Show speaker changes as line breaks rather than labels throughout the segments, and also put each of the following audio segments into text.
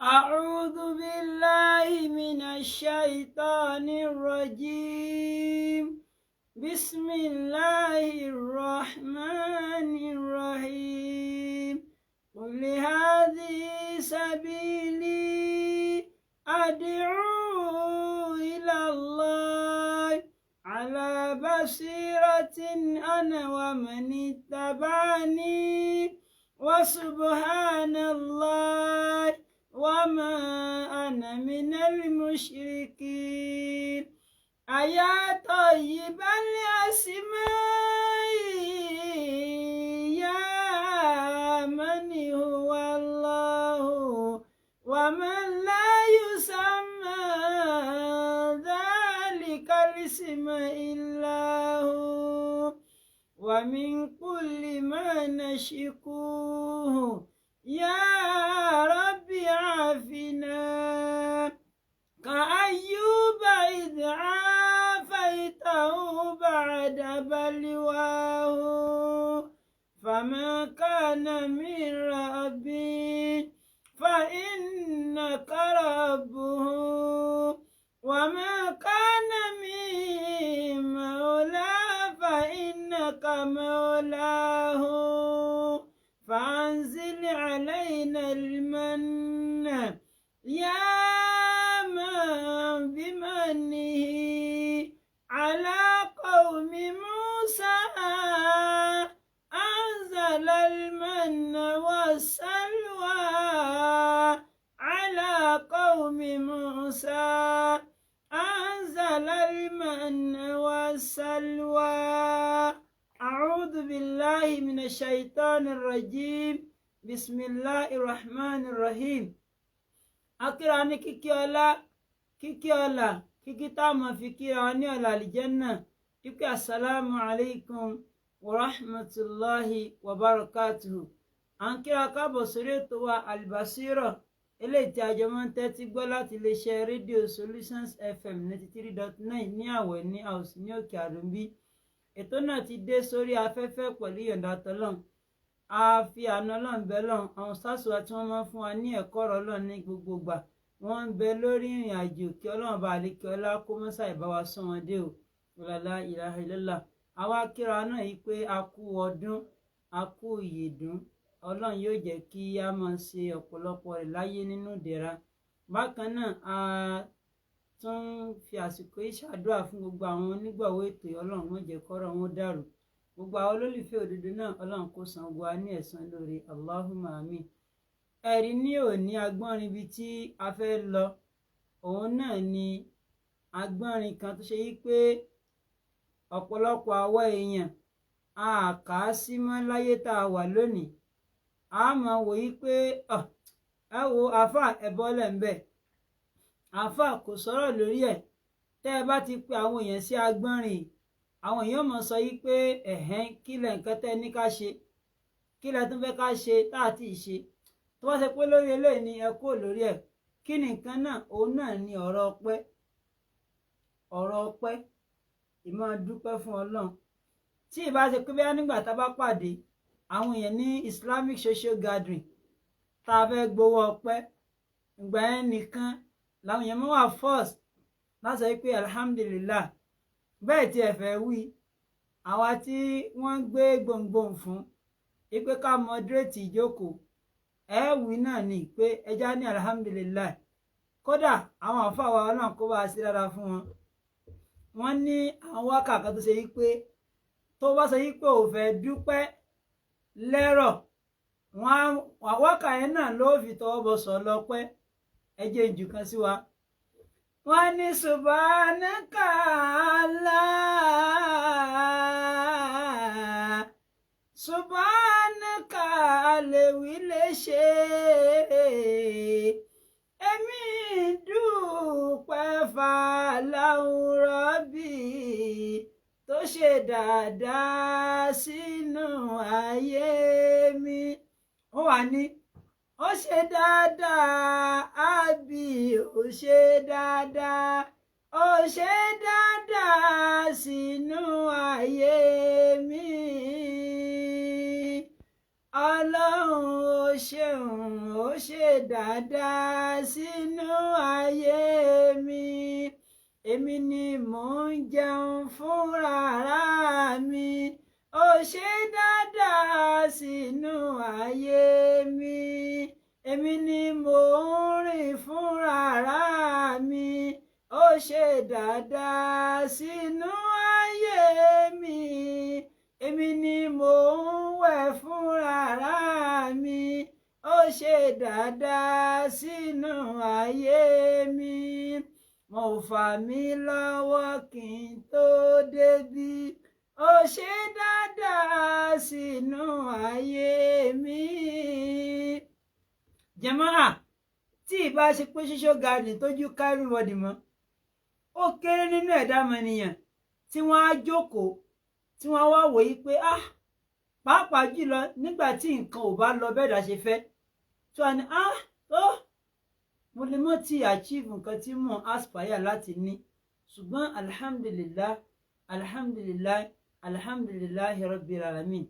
أعوذ بالله من الشيطان الرجيم. بسم الله الرحمن الرحيم. قل هذه سبيلي أدعو إلى الله على بصيرة أنا ومن اتبعني وسبحان الله وما أنا من المشركين. أيا طيب الأسماء يا من هو الله ومن لا يسمى ذلك الاسم إلا هو. ومن كل ما نشكوه يا رب عافنا، كأيوب إذ عافيته بعد بلواه، فما كان من ربي فإنك ربه، وما كان من مولى فإنك مولاه. فأنزل علينا المن يا من بمنه على قوم موسى أنزل المن والسلوى على قوم موسى أنزل المن والسلوى. أعوذ بالله من الشيطان الرجيم. بسم الله الرحمن الرحيم. Akíra ní kíkí ọlá, kíkí ọlá, kíkí tá a máa fi kíra wa ní ọ̀là àlìjẹ́nà ikú. Asalaamu alaykum wa rahmatulahi wa barakatuhu. À ń kíra káàbọ̀ sórí ètò wa Albasiro, eléyìí tí a jọ máa ń tẹ́tí gbọ́ láti iléeṣẹ́ rédíò Solutions FM 93.9 ní àwẹ̀ ní house ní Òkè Àrùnbí. Ètò náà ti dé sórí afẹ́fẹ́ pẹ̀lú ìyọ̀ǹda tọ́lọ́n. A fi àna Ọlọ́run bẹ lọ́run. Àwọn sars wa tí wọ́n máa ń fún wa ní ẹ̀kọ́ ọ̀rọ̀ Ọlọ́run ní gbogbo ìgbà, wọ́n ń bẹ lórí ìrìn àjò. Kí Ọlọ́run bá lè kí ọlá kó mọ́sà ìbá wa sún wọn dé o. La ilaha illallah. Àwa kíra náà yìí pé a kú ọdún, a kú ìyèdún. Ọlọ́run yóò jẹ́ kí a máa ṣe ọ̀pọ̀lọpọ̀ rẹ̀ láyé nínú ìdẹ̀ra. Bákan náà, a tún fi àsìkò yìí ṣàdúrà fún gbogbo àwọn onígbọ̀wọ́ ètò. Ọlọ́run wọn jẹ́ kọ́rọ̀ wọn dàrú. Gbogbo àwọn olólùfẹ́ òdodo náà, Ọlọ́run kó san gbogbo wa ní ẹ̀san lóore. Allahumma amin. Ẹ̀rí ní òní, agbọ́nrin ibi tí a fẹ́ lọ, òun náà ni agbọ́nrin kan tó ṣe yí pé ọ̀pọ̀lọpọ̀ àwa èèyàn a kà á sí mọ́ láyé tá a wà lónìí. A máa wò yí pé ẹ wo àáfà, ẹ̀bọ́lẹ̀ ń bẹ̀, àáfà kò sọ̀rọ̀ lórí ẹ̀. Tẹ́ ẹ bá ti pe àwọn èèyàn sí agbọ́nrin, àwọn èèyàn mọ̀ sọ yí pé ẹ̀hẹ́n, kílẹ̀ nǹkan tẹ́ ní ká ṣe, kílẹ̀ tún fẹ́ ká ṣe tá a ti ṣe? Tó bá ṣe pé lórí eléyìí ni ẹ kúrò lórí ẹ̀, kí ni nǹkan náà? Òun náà ni ọ̀rọ̀ ọpẹ́, ọ̀rọ̀ ọpẹ́, ìmọ̀ dúpẹ́ fún Ọlọ́run. Tí ìbá ṣe pé bẹ́ẹ̀ nígbà tá a bá pàdé àwọn èèyàn ní Islamic social gathering tá a fẹ́ gbowó ọpẹ́, ìgbà yẹn nìkan làwọn èèyàn máa wà first láti sọ pé alhamdulillah. Bẹ́ẹ̀ tí ẹ fẹ́ wí, àwa tí wọ́n ń gbé gbòǹgbòǹ fún ipe ká moderate ìjókòó, ẹ wí náà ni pé ẹja ní alhamdulillah. Kódà àwọn àfáà wa, Ọlọ́run kó bá a sí dára fún wọn, wọ́n ní àwọn wákà kan tó ṣe yí pé tó bá sọ yí pé ò fẹ́ dúpẹ́ lẹ́rọ̀ wọn, wákà yẹn náà ló fi tọwọ́ bọ sọ lọ́pẹ́. Ẹ jẹ́ jù kan sí wa. Wọ́n ní subhanaka Allah, subhanaka lèwí lè ṣe, èmi dúpẹ́ fàlàhùn bí tó ṣe dáadáa sínú ayé mi. Ó wà ní ó ṣe dáadáa, àbí ó ṣe dáadáa, ó ṣe dáadáa sínú ayé mi. Ọlọ́run ó ṣeun, ó ṣe dáadáa sínú ayé mi. Èmi ni mò ń jẹun fúnra mi, ó ṣe dáadáa sínú ayé mi. Èmi ni mò ń rìn fúnra mi, ó ṣe dáadáa sínú ayé mi. Èmi ni mò ń wẹ̀ fúnra mi, ó ṣe dáadáa sínú ayé mi. Mo fà mí lọ́wọ́ kí n tó débí, ó ṣe dáadáa sínú ayé mi. Jàmáà, tí ìbá ṣe pé social garden tójú ká everybody mọ́, ó kéré nínú ẹ̀dá ọmọnìyàn tí wọ́n á jókòó, tí wọ́n wá wòye pé ah, pàápàá jùlọ nígbà tí nǹkan ò bá lọ bẹ́ẹ̀ dà ṣe fẹ́, tí wọ́n á ní ah, tó mo lè mọ́ ti achieve nǹkan tí mò ń aspire láti ní, ṣùgbọ́n alhamdulillah, alhamdulillah, alhamdulillah rabbil alamin.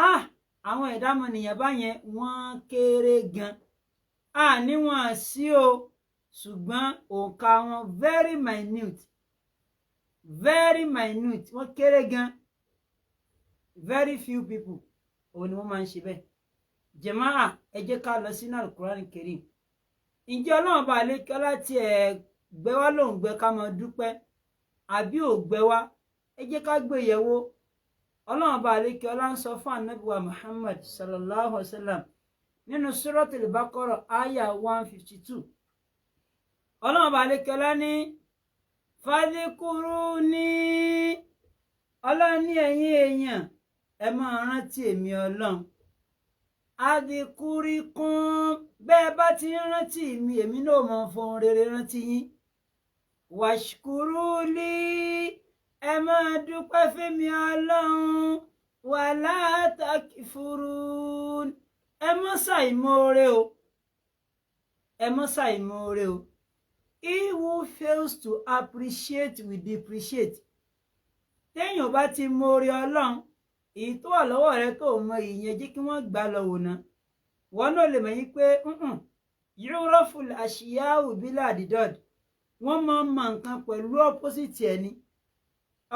Ah, àwọn ẹ̀dá ọmọnìyàn báyẹn wọ́n kéré gan. A ní wọn sí o, ṣùgbọ́n òǹkà wọn very minute, very minute, wọ́n kéré gan. Very few people òun ni wọ́n máa ń ṣe bẹ́ẹ̀. Jàmáà, ẹ jẹ́ ká lọ sínú Al-Qur'an Karim. Ǹjẹ́ Ọlọ́run bá lè kí ọlá tí ẹ gbẹ wá lòun gbẹ ká máa dúpẹ́, àbí ò gbẹ wá? Ẹ jẹ́ ká gbé yẹ̀wò. Ọlọ́run bá lè kí ọlá ń sọ fún Ànábì wa Muhammad sallallahu alaihi wa sallam nínú Suratul Baqarah aya 152. Ọlọ́run bá lè kí ọlá ní fadhikuruni, Ọlọ́run ní ẹ̀yin èèyàn, ẹ máa rántí èmi Ọlọ́run. Adhikurikum, bẹ́ẹ̀ bá ti ń rántí mi, èmi náà máa fohùn rere rántí yín. Washkuruli, ẹ máa dúpẹ́ fẹ́mi Ọlọ́run. Wala takfurun, ẹ má ṣàìmoore o, ẹ má ṣàìmoore o. He who fails to appreciate will depreciate. Téèyàn bá ti moore Ọlọ́run, èyí tó wà lọ́wọ́ rẹ tó mọ ìyẹn, jẹ́ kí wọ́n gbà lọ wò ná. Wọn náà lè mọ̀ yín pé yúrọ́fùl àṣìyáwò bílà àdìdọ́d, wọ́n máa ń mọ nǹkan pẹ̀lú opposite ẹni.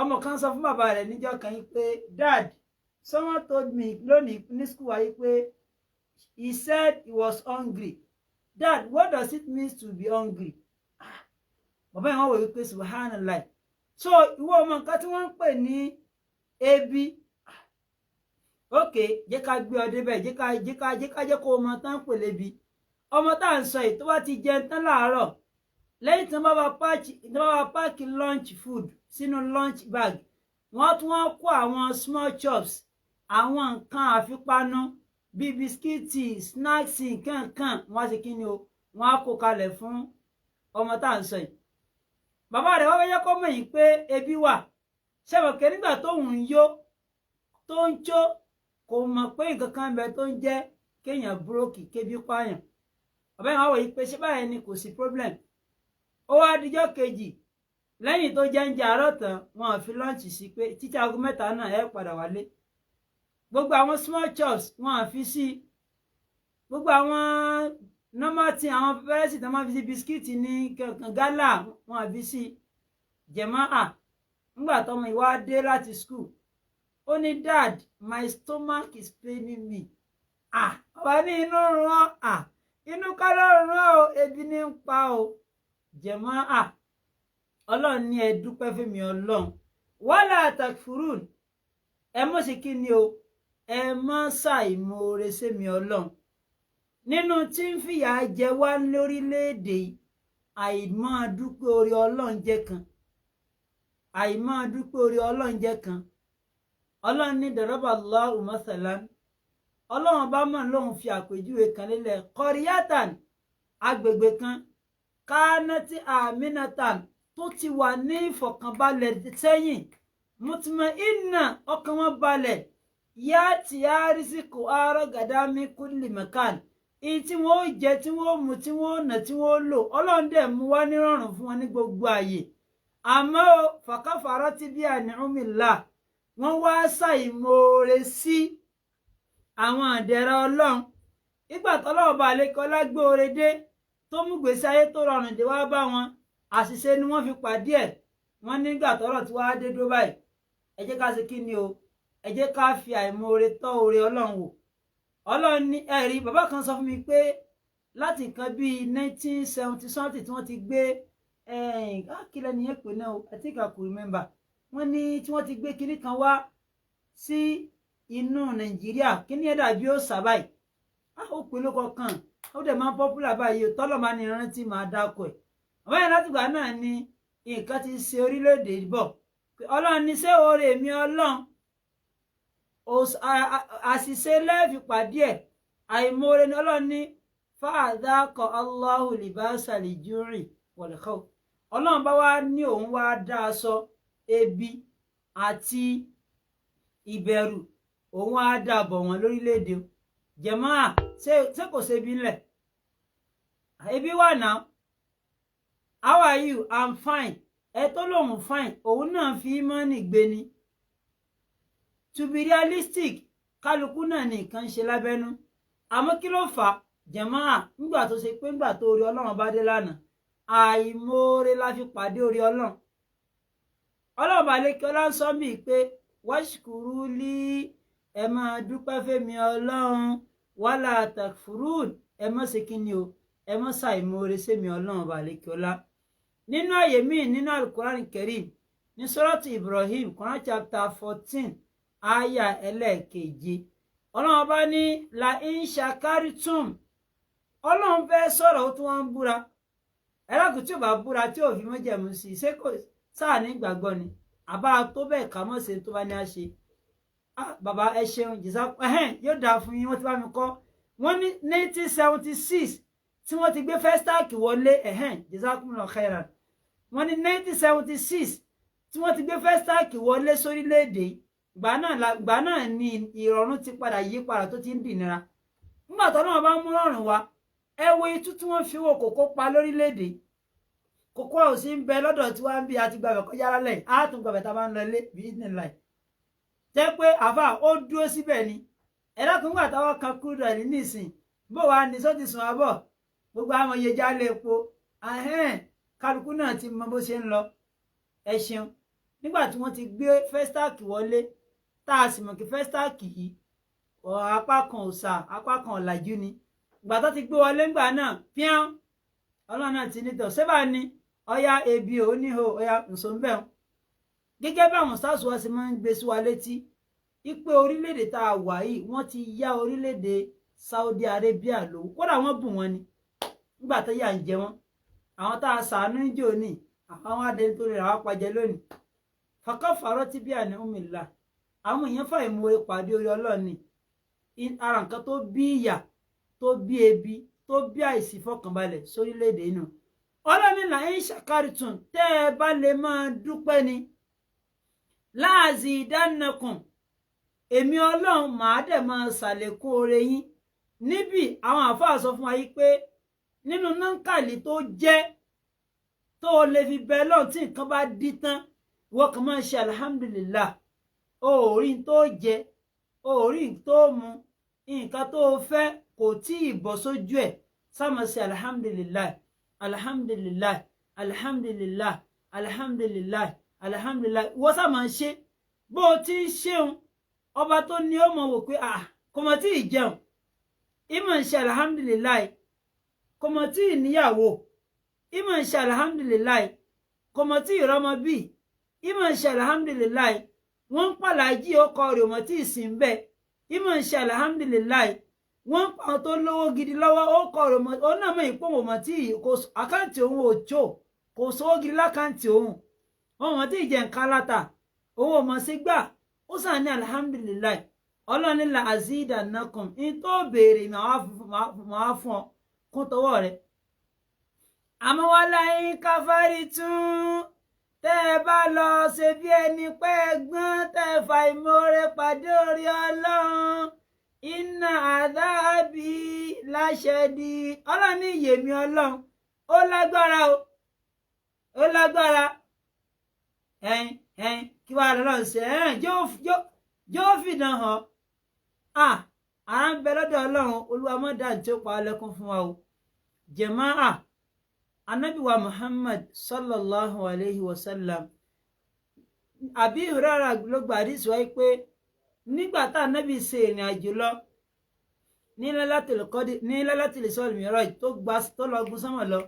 Ọmọ kan sọ fún bàbá rẹ̀ níjọ́ kan yín pé, "Dad, someone told me lónìí ní school wa yín pé he said he was hungry. Dad, what does it mean to be hungry?" Bàbá yẹn wọ́n wò wípé subhanallah, so ìwọ ọmọ nǹkan tí wọ́n ń pè ní ebi? Ok, jẹ́ ká gbé ọ débẹ̀, jẹ́ ká jẹ́ kó o mọ tán pè lébi. Ọmọ tá à ń sọ yìí, tó bá ti jẹun tán láàárọ̀, lẹ́yìn tí wọ́n bá pack lunch food sínú lunch bag, wọ́n tún wọ́n kó àwọn small chops, àwọn nǹkan àfipánu bíi biscuit, snacks, nǹkan kan, wọ́n á ṣe kí ni o, wọ́n á kó kalẹ̀ fún ọmọ tá à ń sọ yìí. Bàbá rẹ̀ wọ́n fẹ́ jẹ́ kó mọ̀ yìí pé ebi wà. Ṣẹ́wọ̀kẹ́ nígbà tóun ń yó tó ń jó, kò mọ̀ pé nǹkan kan bẹ tó ń jẹ́ kéèyàn broke, kébi pààyàn. Bàbá yẹn wá wòye pé ṣé báyẹn ni, kò sí problem. Ó wá dijọ́ kejì, lẹ́yìn tó jẹ́ ń jẹ àárọ̀ tán, wọn ò fi lunch sí pé títí aago 3 náà ẹ padà wálé. Gbogbo àwọn small chops, wọn ò fi sí. Gbogbo àwọn normal thing, àwọn pẹ́rẹ́sì tó máa fi sí biscuit ní kankan, Gala, wọn ò fi sí. Jẹ̀mọ́ à, ńgbà tọmọ ìwà dé láti school, ó ní, "Dad, my stomach is paining me." Ah, ọba ní inú rún ọ́? Ah, inú kọ́ ló rún ọ́ o, ebi ní ń pa o. Jẹ̀mọ́ à, Ọlọ́run ní ẹ dúpẹ́ fẹ́mi Ọlọ́run. Wala takfurun, ẹ mọ̀ sí kí ni o, ẹ mọ̀ ṣàìmoore sẹ́mi Ọlọ́run. Nínú tí ń fìyà jẹ wá lórílẹ̀‐èdè yìí, àìmọ́ dúpẹ́ orí Ọlọ́run jẹ́ kan, àìmọ́ dúpẹ́ orí Ọlọ́run jẹ́ kan. Ọlọ́run ní daraba Allahu mathalan, Ọlọ́run bá mọ̀ lóun fi àpèjúwe kan lélẹ̀, qaryatan, agbègbè kan, kanat aminatan, tó ti wà ní ìfọ̀kànbalẹ̀ sẹ́yìn, mutma'inna, ọkàn wọn balẹ̀, ya'tiha rizquha ragadan min kulli makan, èyí tí wọ́n ó jẹ, tí wọ́n ó mu, tí wọ́n ó nà, tí wọ́n ó lò, Ọlọ́run dẹ̀ mú wá nírọ̀rùn fún wọn ní gbogbo ààyè. Àmọ́ o, fakafarat bi an'umillah, wọ́n wá ṣàìmoore sí àwọn àdẹ̀rẹ̀ Ọlọ́run. Ìgbà tọ́lọ́run bá lè kọ́lá gbé oore dé tó mú gbèsè ayé tó rọrùn dé wá bá wọn, àṣìṣe ni wọ́n fi pàdé ẹ̀. Wọ́n nígbà tọ́rọ̀ tí wàá dé dúró báyìí, ẹ jẹ́ ká ṣe kí ni o, ẹ jẹ́ ká fi àìmoore tọ́ oore Ọlọ́run wò. Ọlọ́run ní ẹ̀rí bàbá kan sọ fún mi pé láti nǹkan bíi 1970 something tí wọ́n ti gbé kílẹ̀ nìyẹn pè náà o, I think I could remember. Wọ́n ní tí wọ́n ti gbé kinní kan wá sí inú Nàìjíríà, kíní ẹ̀ dàbí ó sà báyìí, ó pè lóko kan, ó dẹ̀ máa ń popular báyìí o, tọ́lọ̀ máa ní ìrántí máa dákọ̀ ẹ̀. Bàbá yẹn látìgbà náà ni nǹkan ti ṣe orílẹ̀-èdè bọ̀. Ọlọ́run ní ṣé oore mi Ọlọ́run àṣìṣe lẹ́ẹ̀fì pàdé ẹ̀, àìmoore ni. Ọlọ́run ní fa'adhaqa Allahu libasa al-ju'i wal khawf. Ọlọ́run bá wá ní òun wá dá aṣọ ebi àti ìbẹ̀rù, òun á dà bọ̀ wọ́n lórílẹ̀‐èdè. Jẹ̀máà, ṣé kò ṣebi ńlẹ̀? Ebi wà náà. How are you? I'm fine. Ẹ tó lòun fine, òun náà fi mọ́nì gbé ni. To be realistic, kálukú náà ní nǹkan ń ṣe lábẹ́nú. Àmọ́ kí ló fà á, jẹ̀máà? Nígbà tó ṣe pé nígbà tó orí Ọlọ́run bá dé lánàá, àìmoore la fi pàdé orí Ọlọ́run. Ọlọ́run balẹ̀kẹ́ ọlá ń sọ mí pé washkuru li, ẹ máa dúpẹ́ fẹ́mi Ọlọ́run, wala takfurun, ẹ má ṣe kí ni o, ẹ má ṣàìmoore sẹ́mi Ọlọ́run balẹ̀kẹ́ ọlá. Nínú àyè míì nínú Alukuran Karim, ní Suratu Ibrahim, Quran chapter 14, aya ẹlẹ́ẹ̀keje, Ọlọ́run bá ní la in shakartum. Ọlọ́run fẹ́ sọ̀rọ̀, ó tún wá ń búra. Ẹlẹ́kùn tí ò bá búra, tí ò fi mọ́jẹ̀mú sí i, ṣé kò sáà ní gbàgbọ́ ni? Àbá tó bẹ́ẹ̀ ká mọ̀ ṣe tó bá ní á ṣe. Bàbá, ẹ ṣeun, jìsá ẹhẹ́n, yóò dáa fún yín. Wọ́n ti bá mi kọ́, wọ́n ní 1976 tí wọ́n ti gbé Festac wọlé. Ẹhẹ́n, jazakumullahu khairan. Wọ́n ní 1976 tí wọ́n ti gbé Festac wọlé sórílẹ̀-èdè, gbà náà ni ìrọ̀rùn ti padà yí padà tó ti ń dìnira. Nígbà tó náà bá mú rọrùn wá, ẹ wo itú tí wọ́n fi wo kòkó pa lórílẹ̀-èdè. Kòkó ò sí ń bẹ lọ́dọ̀ tí wọ́n ń bí àti gbàgbẹ́ kọjá lálẹ́, á tún gbàgbẹ́ tá a bá ń lọ ilé bíi ní láì jẹ́ pé àfà ó dúró síbẹ̀ ni. Ẹ̀dákun, gbà táwọn kan crude oil nísìn, bó wàá ní sọ́ọ̀tì sùn abọ̀ gbogbo àwọn iye jálẹ̀ epo ahẹ́n, kálukú náà ti mọ bó ṣe ń lọ. Ẹ ṣeun. Nígbà tí wọ́n ti gbé Festac wọlé, tá a sì mọ̀ kí Festac yìí apá kan òòṣà, apá kan ọ̀làjú ni, ìgbà tó ti gbé wọlé ńgbà náà píán, Ọlọ́run náà ti nítọ̀ sébà ni ọya ebi ò ní ho ọya nsọ ń bẹ̀ ń. Gẹ́gẹ́ bí àwọn SARS wa ṣe máa ń gbé sí wa létí ipe orílẹ̀-èdè tá a wà yìí, wọ́n ti yá orílẹ̀-èdè Saudi Arabia lówó, kódà wọ́n bù wọ́n ni nígbà tó yà ń jẹ wọ́n. Àwọn tá a sàánú ń jò ní àwọn adẹni tó rẹ̀ àwọn apajẹ lónìí fàkàfàrọ́ tí bí àní umìlá àwọn èèyàn fà ìmoore pàdé orí Ọlọ́run ni. Ara nǹkan tó bí ìyà, tó bí ebi, tó bí àìsí fọkànbalẹ̀ sórílẹ̀-èdè inú, Ọlọ́run ní là ń ṣàkárìtún, tẹ́ ẹ bá lè máa dúpẹ́ ni, láàzì ìdánakùn, èmi Ọlọ́run màá dẹ̀ máa ṣàlékún oore yín. Níbí àwọn àáfàá sọ fún wa yìí pé nínú nankali tó jẹ́ tó o lè fi bẹ lọ́run, tí nǹkan bá dí tán, ìwọ kàn máa ṣe alhamdulillah. O ò rí n tó jẹ, o ò rí n tó mu, nǹkan tó o fẹ́ kò tí ì bọ́ sójú ẹ̀, sáà ṣe alhamdulillah, alhamdulillah, alhamdulillah, alhamdulillah, alhamdulillah. Ìwọ sáà máa ṣe bó o ti ń ṣeun, ọba tó ní ó mọ̀ wò pé ah, kò mọ̀ tí ì jẹun, ìmọ̀ ń ṣe alhamdulillah, kò mọ̀ tí ì níyàwó, ìmọ̀ ń ṣe alhamdulillah, kò mọ̀ tí ì rọ́mọ bí, ìmọ̀ ń ṣe alhamdulillah, wọ́n ń pàlàjì ọkọ rẹ̀ mọ̀ tí ì sìn bẹ́ẹ̀, ìmọ̀ ń ṣe alhamdulillah, wọ́n ń pa àwọn tó lówó gidi lọ́wọ́, ó kọ rẹ̀ mọ̀, ó náà mọ̀ ìpò mọ̀ tí kò àkáǹtì òun ò tó, kò sówó gidi lákáǹtì òun, òun mọ̀ tí ì jẹ nǹkan láta, òun ò mọ̀ sí gbà, ó sàn ní alhamdulillah. Ọlọ́ni la azida nakum, ní tó béèrè màá fún ọ kún tọwọ́ rẹ̀. Àmọ́ wá láyé káfárí tún, tẹ́ ẹ bá lọ ṣe bí ẹni pé ẹgbọ́n, tẹ́ ẹ fà ìmoore pàdé orí Ọlọ́run, iná àdáàbí láṣẹ di. Ọlọ́run ní ìyèmí Ọlọ́run ó lágbára o, ó lágbára. Ẹyin ẹyin, kí wàá lọ́lọ́run ṣe ẹ̀ẹ́n yóò fìdán hàn. Ah, Ara ń bẹ lọ́dọ̀ Ọlọ́run. Olúwa má dá tí ó pa á lẹ́kún fún wa o. Jàmáà, Anabi wa Muhammad sallallahu alayhi wa sallam, Àbí Hurairah ló gba àdìsí wáyé pé nígbà tá Anabi ṣe ìrìn àjò lọ ní Lailatul Isra Miraj, tó gba tó lọ gun sánmọ̀ lọ,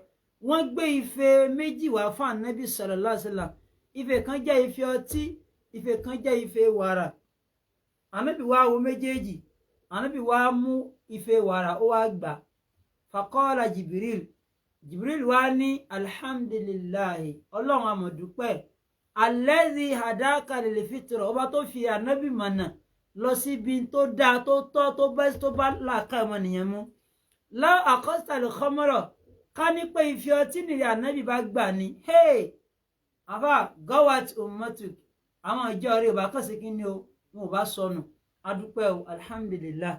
wọ́n gbé ife méjì wá fún Anabi sallallahu alayhi wa sallam. Ife kan jẹ́ ife ọtí, ife kan jẹ́ ife wàrà. Anabi wá wo méjèèjì, Anabi wá mú ife wàrà, ó wá gbà. Faqala Jibril, Jibril wá ní, "Alhamdulillahi, Ọlọ́run àmọ̀dúpẹ́, alladhi hadaka lil fitra," ọba tó fi Anabi mọ̀nà lọ síbi tó dáa, tó tọ́, tó bá tó bá làákà ọmọnìyàn mú. Law akhadhta al khamra, ká ní pé ife ọtí nìrì Anabi bá gbà ní, hey, àfà gawat ummatuk, àwọn ìjọ rẹ̀ ò bá kàn sí kí ni o, wọn ò bá sọnù. Adúpẹ́ o, alhamdulillah,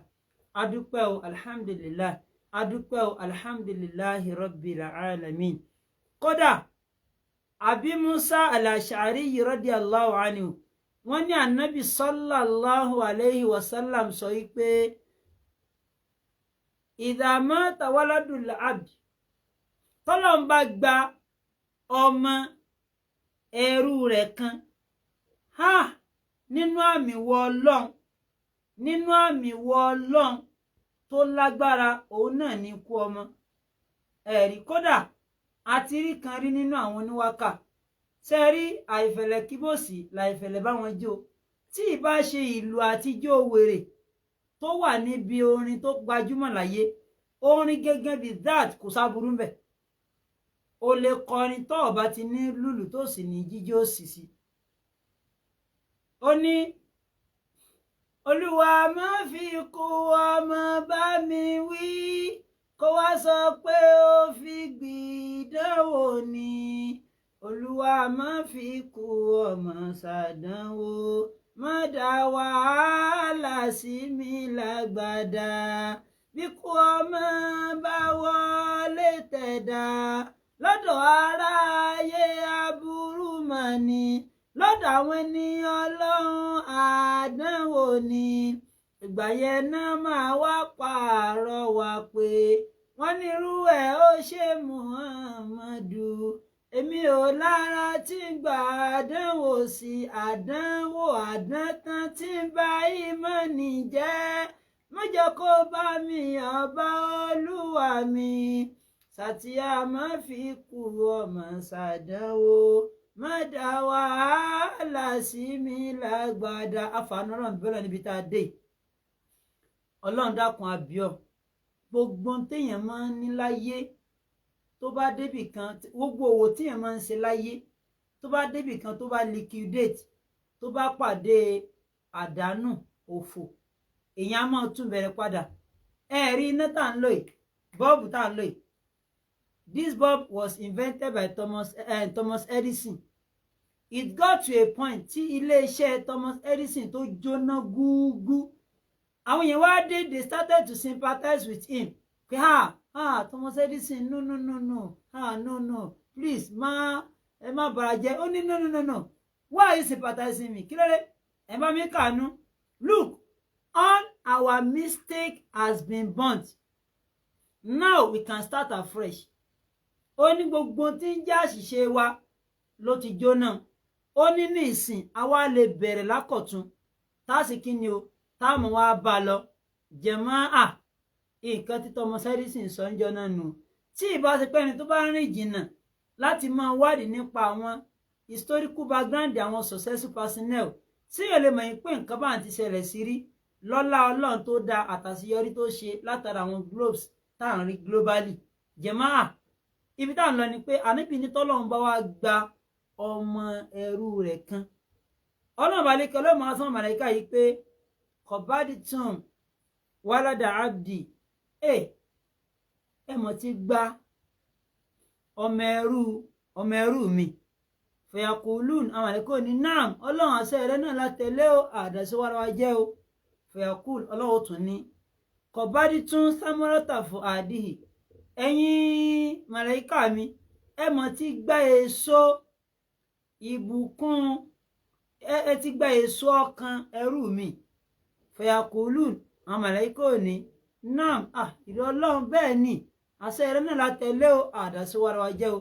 adúpẹ́ o, alhamdulillah, adúpẹ́ o, alhamdulillahi rabbil alamin. Kódà Àbí Musa al-Ash'ari radiyallahu anhu, wọ́n ní Anabi sallallahu alayhi wa sallam sọ wípé idha mata waladul abd, tọ́lọ́n bá gba ọmọ ẹrú rẹ̀ kan, ha, nínú àmì wọ Ọlọ́run, nínú àmì wọ Ọlọ́run tó lágbára, òun náà ní ikú ọmọ. Ẹ̀rí kódà àti rí kan rí nínú àwọn oníwákà ṣe rí àìfẹ̀lẹ̀ kíbòsì láìfẹ̀lẹ̀ báwọn jó, tí ìbá ṣe ìlú àtijọ́ wèrè tó wà níbi orin tó gbajúmọ̀ láyé. Orin gẹ́gẹ́ bí that, kò sáburú mbẹ̀. O lè kọrin tó o bá ti ní lùlù tó sì ní jíjó òsìsì. Ó ní, "Olúwa, má fi kú ọmọ bá mi wí, kó wá sọ pé ó fi gbìdánwò ni. Olúwa, má fi kú ọmọ ṣàdánwò, má dá wàhálà sí mi lágbàdá. Bí kú ọmọ bá wọlé tẹ̀dá, lọ́dọ̀ aráyé aburú mà ní, lọ́dọ̀ àwọn ènìyàn Ọlọ́run àdánwò ni. Ìgbà yẹn náà máa wá pààrọ̀ wá pé wọ́n nírú ẹ̀ ó ṣe Muhammadu. Èmi ò lára tí ń gbà àdánwò sí àdánwò, àdántán tí ń bá ìmọ̀ọ́nì jẹ́. Má jẹ́ kó bá mi, ọba Olúwa mi. Sàtìyà, má fi kú ọmọ ṣàdánwò, má dá wàhálà sí mi lágbàdá." Àfààní Ọlọ́run bẹ́lẹ̀ níbi tá a dé. Ọlọ́run dákun, àbíọ́ gbogbo téèyàn máa ń ní láyé tó bá débì kan, gbogbo òwò téèyàn máa ń ṣe láyé tó bá débì kan, tó bá liquidate, tó bá pàdé àdánù, òfò, èèyàn á máa tún bẹ̀rẹ̀ padà. Ẹ rí iná tá à ń lò yìí, bulb tá à ń lò yìí, this bulb was invented by Thomas Edison. It got to a point tí iléeṣẹ́ Thomas Edison tó jóná gúgú. Àwọn èèyàn wá dé, they started to sympathize with him pé, "Ha ha, Thomas Edison, no, no, no, no, ah, no, no, please, má ẹ má bàrà jẹ́." Ó ní, "No, no, no, no, why are you sympathizing me? Kí ló dé ẹ bá mi kànú? Look, all our mistake has been burnt. Now we can start afresh." Ó ní gbogbo tí ń jẹ́ àṣìṣe wa ló ti jóná. Ó ní ní ìsìn, àwa lè bẹ̀rẹ̀ lákọ̀tún, tá a sì kí ni o, táàmù wa bá lọ. Jẹ̀mọ́ à, nǹkan tí Thomas Edison sọ ń jọ náà nù. Tí ìbá ṣe pé ẹni tó bá rìn jìnnà láti máa wádìí nípa àwọn historical background àwọn successful personnel, tí yóò lè mọ̀ yín pé nǹkan bá ti ṣẹlẹ̀ sí rí, lọ́lá Ọlọ́run tó dáa àtàṣeyọrí tó ṣe látara àwọn globes tá à ń rí globally. Jẹ̀máà, ibi tá à ń lọ ni pé àníbi ní tọ́lọ́run bá wá gba ọmọ ẹrú rẹ̀ kan, Ọlọ́run bá lè kẹ́ ọlọ́run máa sọ màláíkà yìí pé qabadtum walada abdi, ẹ mọ̀ ti gba ọmọ ẹrú mi. Fayaqulun, àwọn àlẹ́kọ́ ní, "Naam, Ọlọ́run, àṣẹ rẹ náà la tẹ̀lé o, àdàsí wàrà wa jẹ́ o." Fayaqul, Ọlọ́run tún ní qabadtum samarata fuadihi, ẹ̀yin màláíkà mi, ẹ mọ̀ ti gba èso ìbùkún, ẹ ti gba èso ọkàn ẹrú mi. Fayaqulun. Àwọn màláíkà ò ní naam, ìrẹ Ọlọ́run bẹ́ẹ̀ ni, àṣẹ rẹ náà la tẹ̀lé o, àdàsí wàrà wa jẹ́ o.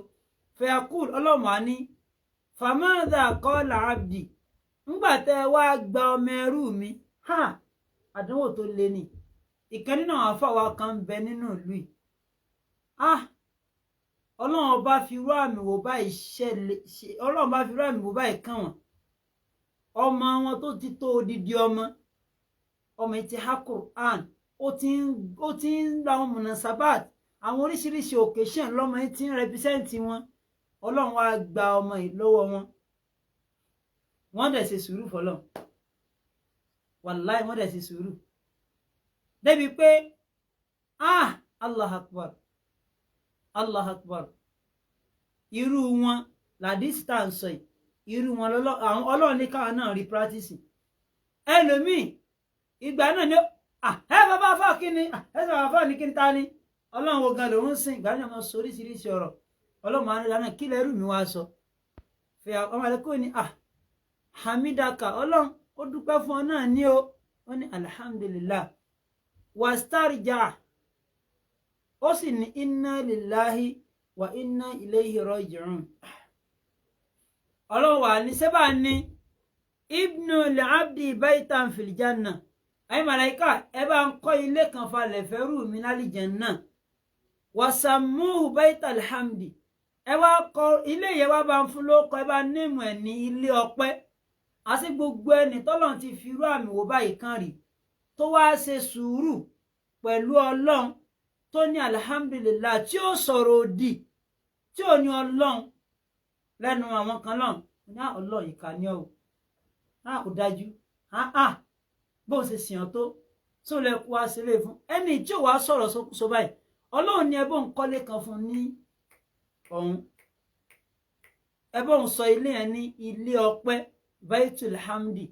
Fayaqul, Ọlọ́run á ní famadha qala abdi, ńgbà tẹ́ ẹ wá gba ọmọ ẹrú mi. Ha, àdánwò tó le ni. Ìkan nínú àwọn afáwa kan ń bẹ nínú ìlú yìí. Ọlọ́run bá fi irú àmì wò báyìí ṣẹlẹ̀, Ọlọ́run bá fi irú àmì wò báyìí kàn wọ́n. Ọmọ wọn tó ti tó odidi ọmọ, ọmọ yìí ti há Qur'an, ó ti ń lọ àwọn munasabat, àwọn oríṣiríṣi occasion lọ́mọ yìí ti ń rẹpísẹ́ǹtì wọn. Ọlọ́run wá gba ọmọ yìí lọ́wọ́ wọn. Wọ́n dẹ̀ ṣe sùúrù fọlọ́run, wàláì wọ́n dẹ̀ ṣe sùúrù débi pé Allah akbar, Allah akbar. Irú wọn làdísì tá à ń sọ yìí, irú wọn Ọlọ́run ní káwọn náà rí practice. Ẹlòmíì ìgbà náà ni ẹ bàbá afá kíni, ẹ bàbá afá ní kíni ta ni Ọlọ́run wo gan lòún sìn. Ìgbà náà mo sọ oríṣiríṣi ọ̀rọ̀. Ọlọ́run máa ń lánàá kí lẹ́rù mi wá sọ. Fẹ́ ọmọ àlẹ́kọ́ ni hamidaka, Ọlọ́run ó dúpẹ́ fún ọ náà ní o. Ó ní alhamdulillah wastarja, ó sì ní inna lillahi wa inna ilayhi raji'un. Ọlọ́run wà ní sẹ́bà ní ibnu al-abdi baytan fil janna, ayé màláíkà ẹ bá ń kọ́ ilé kan falẹ̀ fẹ́rù mi lálìjánnà, wasammuhu baytal hamdi, ẹ wá kọ́ ilé yẹn, wá bá ń fún lóko, ẹ bá nímọ̀ ẹ̀ ní ilé ọpẹ́. Àti gbogbo ẹni tọ́lọ́run ti fi irú àmì wò báyìí kan rí, tó wá ṣe sùúrù pẹ̀lú Ọlọ́run, tó ní alhamdulillah, tí ó sọ̀rọ̀ òdì, tí ò ní Ọlọ́run lẹ́nu àwọn kan lọ́n ní Ọlọ́run ìkà ni ọ́ ò dájú, bó ṣe sìn ọ́ tó tó lẹ kó wá sílé fún ẹni tí ò wá sọ̀rọ̀ sọ báyìí. Ọlọ́run ní ẹbọ ń kọ́lé kan fún ní ọ̀hún, ẹbọ ń sọ ilé yẹn ní ilé ọpẹ́, Baitul Hamdi.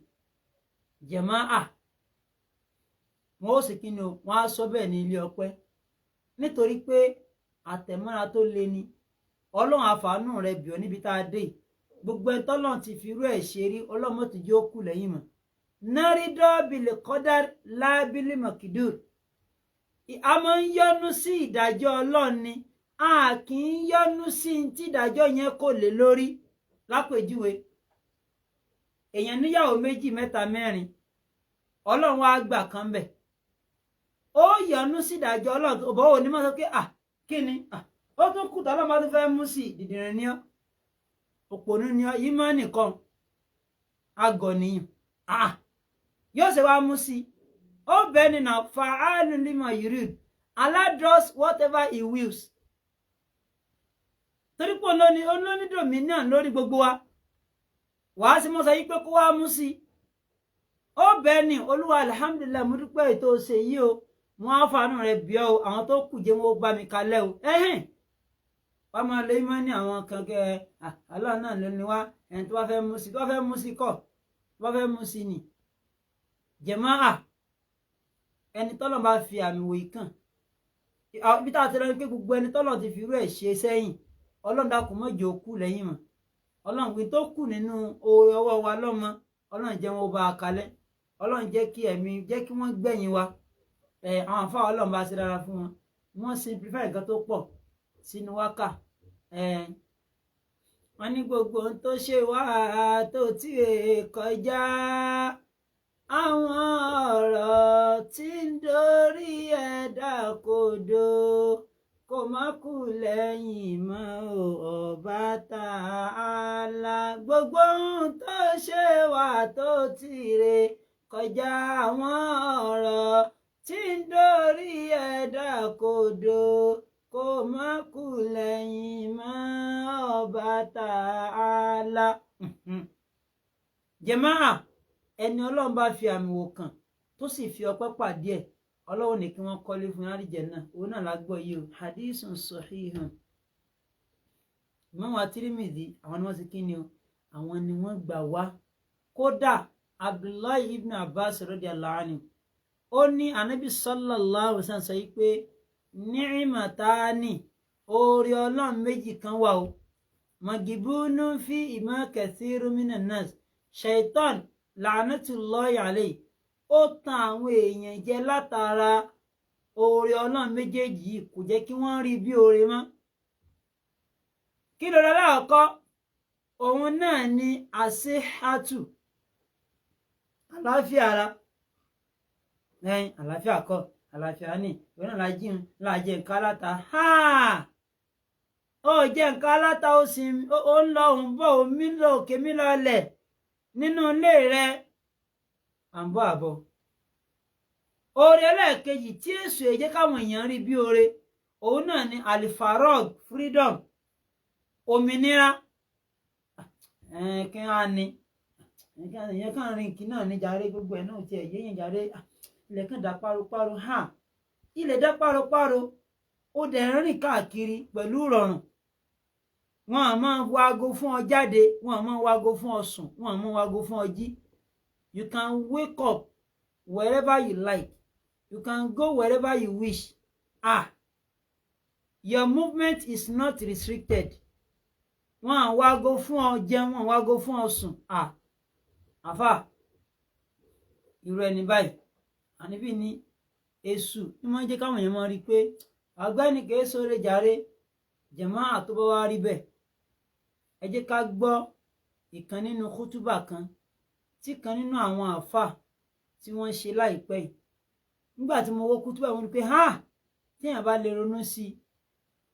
Jẹ̀máà wọn ó sì kí ni o, wọn á sọ bẹ́ẹ̀ ní ilé ọpẹ́, nítorí pé àtẹ̀mọ́ra tó le ni. Ọlọ́run àfàánú rẹ bì ọ́ níbi tá a dé. Gbogbo ẹni tọ́lọ́run ti fi irú ẹ̀ ṣe rí, Ọlọ́run ti jẹ́ ó kù lẹ́yìn mọ́. Nárídọ́bìlì kọ́dá lábìlì mọ̀kìdúr, a máa ń yọ́nú sí ìdájọ́ Ọlọ́run ni, a kì í yọ́nú sí tí ìdájọ́ yẹn kò lè lórí. Lápèjúwe, èèyàn níyàwó méjì mẹ́ta mẹ́rin, Ọlọ́run wá gbà kan bẹ̀, ó yọ́nú sí ìdájọ́ Ọlọ́run. Ọ̀bọ̀ òní máa sọ pé kí ni ó tún kù tọ́lọ́ bá tún fẹ́ mú sí dìdìrín ní ọ́, òpònú ní ọ́, yìí máa nìkan agọ̀ nìyàn yóò ṣe wá mú sí. Ó bẹ́ẹ̀ ni náà fa'alu lima yurid, Allah does whatever he wills. Torí pé olóní dominion lórí gbogbo wa, wàá sí mọ́ sọ yí pé kó wá mú sí. Ó bẹ́ẹ̀ ni Olúwa alhamdulillah, mo dúpẹ́ ètò ṣe yìí o, wọn á fanú rẹ bí ọ, àwọn tó kù jẹ́ wọn ó bá mi kalẹ̀ o. Ẹ̀hìn wọ́n máa lé mọ́ ní àwọn kan kẹ́ Allah náà ló ní wá, ẹni tó bá fẹ́ mú sí, tó bá fẹ́ mú sí kọ́, tó bá fẹ́ mú sí ni. Jẹ̀máà ẹni tọ́lọ̀ bá fi àmì wò ìkàn bí tá a ti lọ ní pé gbogbo ẹni tọ́lọ̀ ti fi irú ẹ̀ ṣe sẹ́yìn, Ọlọ́run dákun má jẹ́ ó kú lẹ́yìn mọ́. Ọlọ́run gbin tó kù nínú oore ọwọ́ wa lọ́mọ, Ọlọ́run jẹ́ wọn ó bá a kalẹ̀, Ọlọ́run jẹ́ kí ẹ̀mí jẹ́ kí wọ́n gbẹ̀yìn wa. Àwọn àfáà Ọlọ́run bá ṣe dára fún wọn, wọ́n simplify nǹkan tó pọ̀ sínú wákà. Wọ́n ní gbogbo ohun tó ṣe wá tó tí è kọjá, àwọn ọ̀rọ̀ tí ń dorí ẹ̀dá kodò, kò má kú lẹ́yìn mọ́ Ọba Ta'ala. Gbogbo ohun tó ṣe wá tó tí rè kọjá, àwọn ọ̀rọ̀ tí ń dorí ẹ̀dá kodò, kò má kú lẹ́yìn mọ́ Ọba Ta'ala. Jẹ̀máà ẹni Ọlọ́run bá fi àmì wò kàn tó sì fi ọpẹ́ pàdé ẹ̀, Ọlọ́run ní kí wọ́n kọ́lé fún àlìjánnà. Òun náà lágbọ́ yìí o, hadithun sahihun. Imam Tirmidhi àwọn ni wọ́n ti kí ni o, àwọn ni wọ́n gbà wá. Kódà Abdullahi ibn Abbas radiyallahu anhu ó ní Anabi sallallahu alaihi wasallam sọ yìí pé ni'matani, oore Ọlọ́run méjì kan wà o, magibunu fi ima kathiru minan nas, shaitan la'natullahi alayhi, Ó tan àwọn èèyàn jẹ látara oore Ọlọ́run méjèèjì yìí, kò jẹ́ kí wọ́n rí bí oore mọ́. Kí lóore alákọ̀ọ́kọ́? Òun náà ni àṣehátù, àlàáfíà ara. Ẹ̀yin àlàáfíà kọ́, àlàáfíà ní ìwé náà la jí la jẹ nǹkan aláta. Ó jẹ nǹkan aláta, ó sì ó ń lọ òun bọ̀, omi lọ òkè mi lọlẹ̀ nínú ilé rẹ, à ń bọ̀ àbọ̀. Oore ẹlẹ́ẹ̀kejì tí èso ẹ jẹ́ káwọn èèyàn rí bí oore, òun náà ni alifarog, freedom, òmìnira. Kí á ní ìyẹn kàn rìn kí náà ní jàre, gbogbo ẹ̀ náà tiẹ̀ yéèyàn jàre, ilẹ̀ kan dá páropáro, ilẹ̀ dá páropáro, ó dẹ̀ ń rìn káàkiri pẹ̀lú ìrọ̀rùn. Wọn à máa wago fún ọ jáde, wọn à máa wago fún ọ sùn, wọn à máa wago fún ọ jí. You can wake up wherever you like, you can go wherever you wish. Your movement is not restricted. Wọn à wago fún ọ jẹun, wọn à wago fún ọ sùn. Àfà, irú ẹni báyìí, àníbí ni èṣù ní wọ́n jẹ́ káwọn èèyàn máa rí i pé ọ̀gbẹ́ni kìí sóore jàre. Jàmáà, tó bá wá rí bẹ́ẹ̀, ẹ jẹ́ ká gbọ́ ìkan nínú kútúbà kan tí kan nínú àwọn àáfà tí wọ́n ṣe láìpẹ́ yìí. Nígbà tí mo wo kútúbà, wọn ni pé ha, téèyàn bá lè ronú sí i,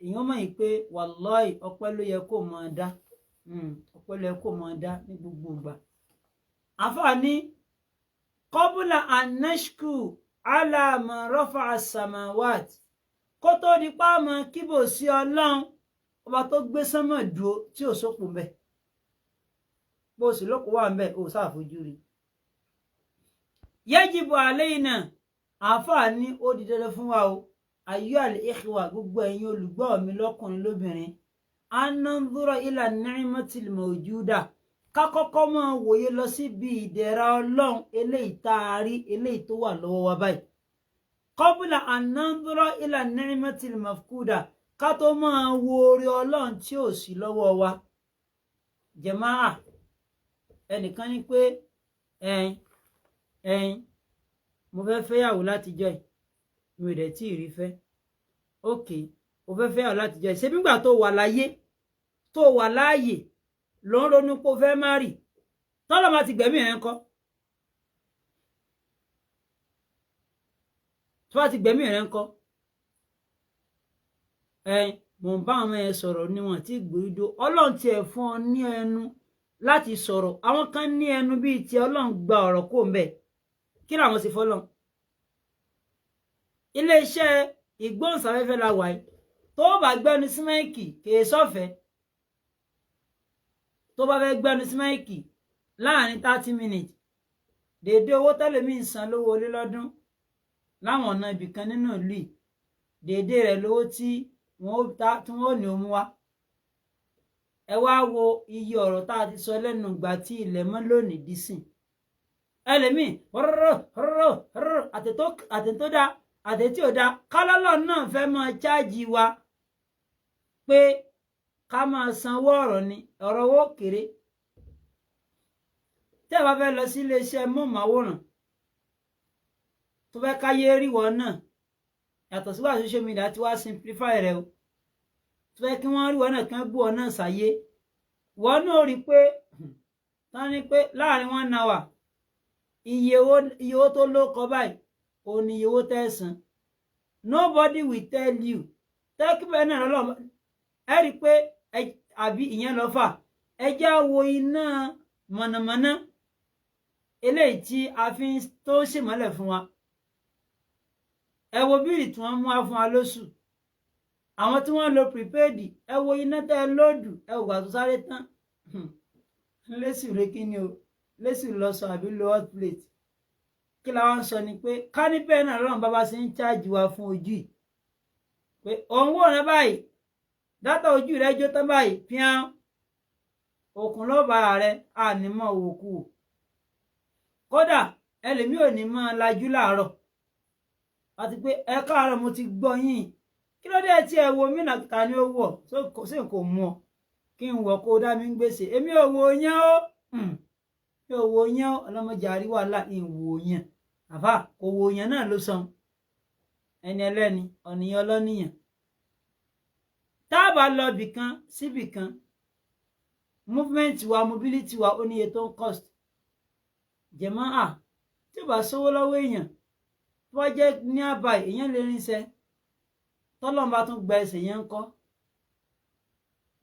èèyàn mọ̀ yìí pé wàláì, ọpẹ́ ló yẹ kó máa dá, ọpẹ́ ló yẹ kó máa dá ní gbogbo ìgbà. Àáfà ní kọ́bùlà anashku alama rafa samawat, kó tó di páàmọ́ kíbò sí Ọlọ́run ọba tó gbé sánmọ̀ dúró tí ò sópò mbẹ, bó o sì lóko wà mbẹ, ò sáfojú rí. Yajibu alayna, àáfàá ní ó di dandan fún wa o, ayyuhal ikhwa, gbogbo ẹ̀yin olùgbọ́ mi lọ́kùnrin lóbìnrin, anandura ila ni'matil mawjuda, ká kọ́kọ́ máa wòye lọ síbi ìdẹ̀ra Ọlọ́run eléyìí tá a rí, eléyìí tó wà lọ́wọ́ wa báyìí. Kọ́bùlà anandura ila ni'matil mafkuda, ká tó máa wo oore Ọlọ́run tí ò sí lọ́wọ́ wa. Jàmáà, ẹnìkan ní pé ẹ̀yin ẹ̀yin, mo fẹ́ fẹ́yàwó látijọ́ ẹ̀, mi ò dẹ̀ tí ì rí fẹ́. Ókè, o fẹ́ fẹ́yàwó látijọ́ ẹ̀, ṣé nígbà tó wà láyé, tó wà láàyè, ló ń ronú pé o fẹ́ má rì, tọ́lọ́ máa ti gbẹ̀mí rẹ̀ ńkọ́? Tó bá ti gbẹ̀mí rẹ̀ ńkọ́? Ẹ mò ń bá àwọn ẹ sọ̀rọ̀ níwọ̀n tí gbòódò Ọlọ́run tiẹ̀ fún ọ ní ẹnu láti sọ̀rọ̀. Àwọn kan ní ẹnu bíi ti Ọlọ́run gba ọ̀rọ̀ kó ń bẹ̀, kí làwọn sì fọlọ́n. Iléeṣẹ́ ìgbóhùnsáfẹ́fẹ́ la wà yìí, tó bá gbẹ́nu sí máìkì kèé sọ́fẹ̀ẹ́. Tó bá fẹ́ gbẹ́nu sí máìkì láàrin 30 minutes, dèédé owó tẹ́lẹ̀mí ń san lówó olé lọ́dún láwọn ọ̀nà ibìkan nínú ìlú yìí, dèédé rẹ̀ lówó tí wọ́n ò ní ó mú wá. Ẹ wá wo iye ọ̀rọ̀ tá a ti sọ lẹ́nu ìgbà tí ilẹ̀ mọ́ lónìí dísìn. Ẹlẹ́mìí rọ́rọ́ rọ́rọ́ rọ́rọ́, àtẹ̀tó dá àtẹ̀tí ò dá, kálọ́lọ́ náà fẹ́ máa cháàjì wa pé ká máa sanwó ọ̀rọ̀ ni, ọ̀rọ̀ owó kéré. Tẹ́ ẹ bá fẹ́ lọ sí iléeṣẹ́ móhùnmáwòrán tó fẹ́ káyé rí wọn náà, yàtọ̀ síwá social media tí wàá simplify rẹ o, tó fẹ́ kí wọ́n rí wọn náà, kán bú ọ náà sáyé, wọn náà rí i pé tán ní pé láàrin 1 hour, iye owó tó ló kọ báyìí, òun ni iye owó tẹ̀sán. Nobody will tell you tẹ́kíbẹ̀ náà lọ́lọ́. Ẹ rí i pé àbí ìyẹn lọ fà. Ẹ já wo iná mọ̀nàmọ́ná eléyìí tí a fi tó ń ṣèmọ́lẹ̀ fún wa. Ẹ wo bíìlì tí wọ́n mú wá fún wa lóṣù. Àwọn tí wọ́n lo prepaid, ẹ wo iná tẹ́ ẹ lóòdù, ẹ wò gbà tó sáré tán. Lẹ́sì rẹ kí ni o, lẹ́sì lọ sọ àbí lo hot plate. Kí la wá ń sọ ni pé kánípẹ́ náà lọ́run bàbá ṣe ń cháàjì wa fún ojú yìí, pé òun wò rán báyìí, dátà ojú rẹ jó tán báyìí, píán òkun ló bá rẹ, ànímọ̀ òkú. Kódà ẹlòmíì ò ní máa lajú láàárọ̀ àti pé ẹ káàárọ̀, mo ti gbọ́ yín, kí ló dé tí ẹ wo mí náà? Ta ni ó wọ̀ ṣé n kò mú ọ kí n wọ̀ kó dá mi ń gbèsè? Èmi ò wo yẹn ó, mi ò wo yẹn ó, ọlọ́mọdé àríwá là ń wo yẹn. Àfà kò wò yẹn náà ló san ẹni ẹlẹ́ni ọ̀nìyàn ọlọ́nìyàn. Tá a bá lọ bìkan síbìkan, movement wa, mobility wa, ó níye tó ń cost. Jẹ̀mọ́ à tí ó bá sówó lọ́wọ́ èèyàn, tó bá jẹ́ nearby, èèyàn lè rinṣẹ́. Tọ́lọ́n bá tún gba ẹsẹ̀ yẹn ń kọ́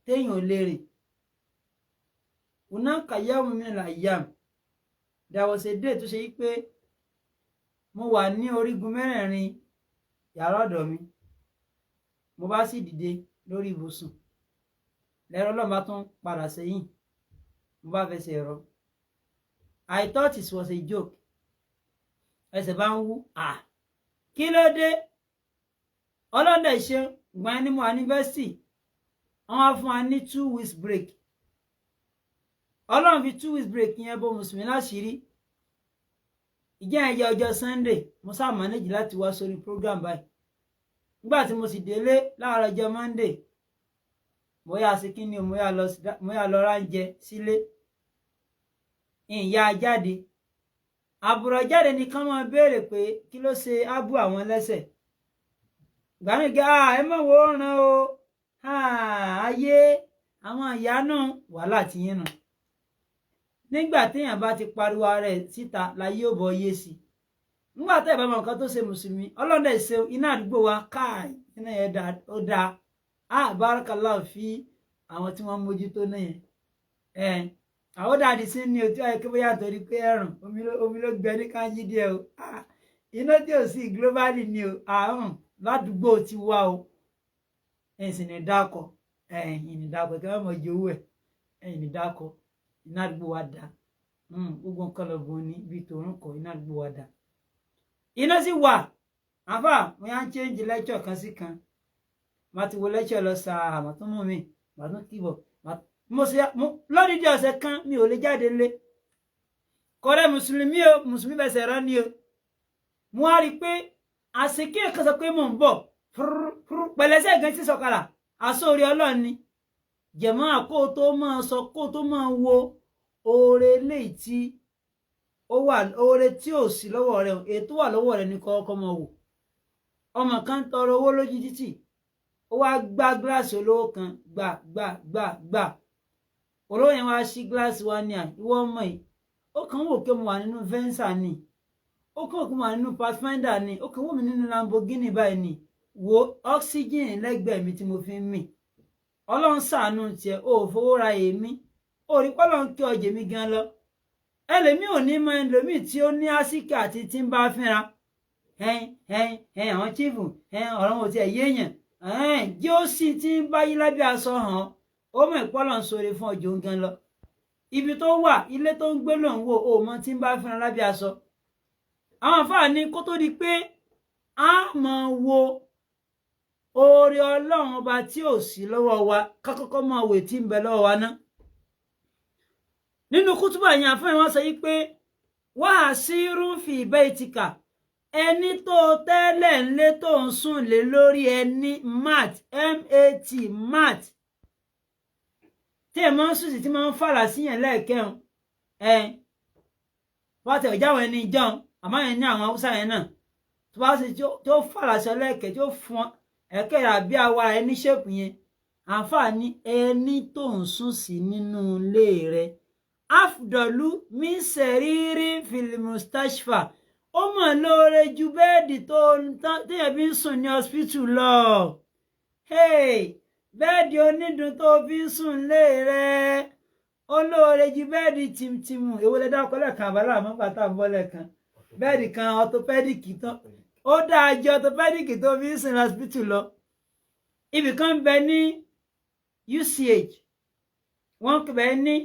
téèyàn ò lè rìn. Hunaka yawmun minal ayyam, there was a day tó ṣe yí pé mo wà ní orígun mẹ́rẹ̀ẹ̀rin yàrá ọ̀dọ̀ mi, mo bá sì dìde lórí ibùsùn lẹ́rọ ọlọ́run bá tún padà sẹ́yìn, mo bá fẹsẹ̀ rọ. I thought it was a joke. Ẹsẹ̀ bá ń wú. À, kí ló dé? Ọlọ́dẹ̀ ṣe gbọ́n ní mo wà ní yunifásitì, wọ́n wá fún wa ní 2 weeks break. Ọlọ́run fi 2 weeks break yẹn bó mùsùlùmí láṣìírí. Ìjẹ́ ẹ̀jẹ̀ ọjọ́ Sunday, mo sáà manage láti wá sórí program báyìí. Nígbà tí mo sì délé láàárọ̀ ọjọ́ Monday, mo yá sí kí ni o, mo yá lọ ráńjẹ sílé, ìyá jáde, àbúrò jáde ní kán máa béèrè pé kí ló ṣe ábú àwọn lẹ́sẹ̀ gbàmígá. Ẹ mọ̀ wò ó ràn o, ayé àwọn ìyá náà, wàhálà ti yín nù. Nígbà téèyàn bá ti pariwo ara ẹ̀ síta, láyé ò bọ̀ yé sí. Nígbà tẹ́ ẹ̀ bá mọ nǹkan tó ṣe mùsùlùmí, ọlọ́dẹ ṣe iná àdúgbò wa káì, iná yẹn ó dáa. Á barakallahu fi àwọn tí wọ́n mójútó náà yẹn ẹ̀ àwọn dáàdì sí ní ojú ayé kí bóyá torí pé ẹ̀rùn omi ló gbẹ ní kájí díẹ̀ o. Iná tí ò sí globally ni o, àrùn ládùúgbò ti wá o. Ẹ̀yìn sì ní dákọ̀, ẹ̀yìn ní dákọ̀ kí wọ́n mọ̀ jẹ owó ẹ̀. Ẹ̀yìn ní dákọ̀, iná àdúgbò wa dá. Gbogbo nǹkan lọ bọ̀ ní ibi tòun kọ, iná àdúgbò wa dá, iná sì wà. Àfà mo yà ń change lecture kan sí kan, má ti wo lecture lọ sàá, àmọ́ tó mú mi má tún kíbọ̀ mo ṣe lódìdí ọ̀sẹ̀ kan, mi ò lè jáde lé kọ́rẹ́ mùsùlùmí o. Mùsùlùmí fẹsẹ̀ rán ni o. Mo wá rí i pé àsìkí kan sọ pé mò ń bọ̀ pẹ̀lẹ́sẹ̀ gan sí sọ̀kalà àsórí ọlọ́run ni. Jẹ̀mọ́, kó tó máa sọ, kó tó máa wo oore léyìí tí ó wà, oore tí ò sí lọ́wọ́ rẹ̀, ètò wà lọ́wọ́ rẹ̀ ní kọ́kọ́ máa wò. Ọmọ kan tọrọ owó lójú títì, ó wá gbá gíláàsì olówó kan, gbà gbà gbà gbà. Olówó yẹn wá ṣí gíláàsì wa ní à, ìwọ ọmọ yìí, ó kàn wò pé mo wà nínú Venza ni, ó kàn wò pé mo wà nínú Pathfinder ni, ó kàn wò mí nínú Lamborghini báyìí ni. Wo oxygen lẹ́gbẹ̀ẹ́ mi tí mo fi ń mì. Ọlọ́run ṣàánú tiẹ̀, ó fowó ra èémí, ó rí pọ́lọ́run kí ọjẹ́ mi gan lọ. Ẹlòmíì ò ní mọ ẹlòmíì tí ó ní àsìkò àti tí ń bá fínra. Ẹn ẹn ẹn, àwọn chief ẹn, ọ̀rọ̀ wọn ò tiẹ̀ yéèyàn ẹn jí ó sì ti ń báyí lábẹ́ aṣọ hàn. Ó mọ̀ ìpọ́lọ̀ ń sọ̀rọ̀ fún ọjọ́ gan lọ. Ibi tó wà, ilé tó ń gbé lòun wò, ó mọ tí ń bá fínra lábẹ́ aṣọ. Àwọn àfáà ní kó tó di pé a máa wo oore ọlọ́run ọba tí ò sí lọ́wọ́ wa, ká kọ́kọ́ máa wò tí ń bẹ lọ́wọ́ wa ná. Nínú kútúbà yẹn, àfáà wọn sọ yìí pé wàá fi baytika, ẹni tó tẹ́lẹ̀ ńlé tó ń sùn lé lórí, ẹni mat, mat, mat tí ẹ máa ń sùn sí, tí máa ń fàlà síyàn lẹ́ẹ̀kẹrùn ẹ, wọ́n ti ọ̀já àwọn ẹni jọun, àmọ́ yẹn ní àwọn haúsá yẹn náà, tó bá ṣe tó fàlà sí ọ lẹ́ẹ̀kẹ́, tó fún ẹ̀kẹ́ rà bí àwa ẹni ṣèpù yẹn. Àǹfààní ẹni tó ń sùn sí nínú ilé rẹ̀, afdalu min sariri fil mustashfa, ó mọ̀ lóore ju bẹ́ẹ̀dì tó téèyàn fi ń sùn ní hospital lọ. Bẹ́ẹ̀dì onídùn tó fi ń sùn lé rẹ̀, ó lóore ju bẹ́ẹ̀dì tìmtìmù. Èwo lẹ dákọ lẹ́ẹ̀kan? Àbálà àmọ́ pàtà ń bọ́ lẹ́ẹ̀kan, bẹ́ẹ̀dì kan orthopedic tán, ó dáa ju orthopedic tó fi ń sùn ní hospital lọ. Ibì kan bẹ ní UCH, wọ́n bẹ ní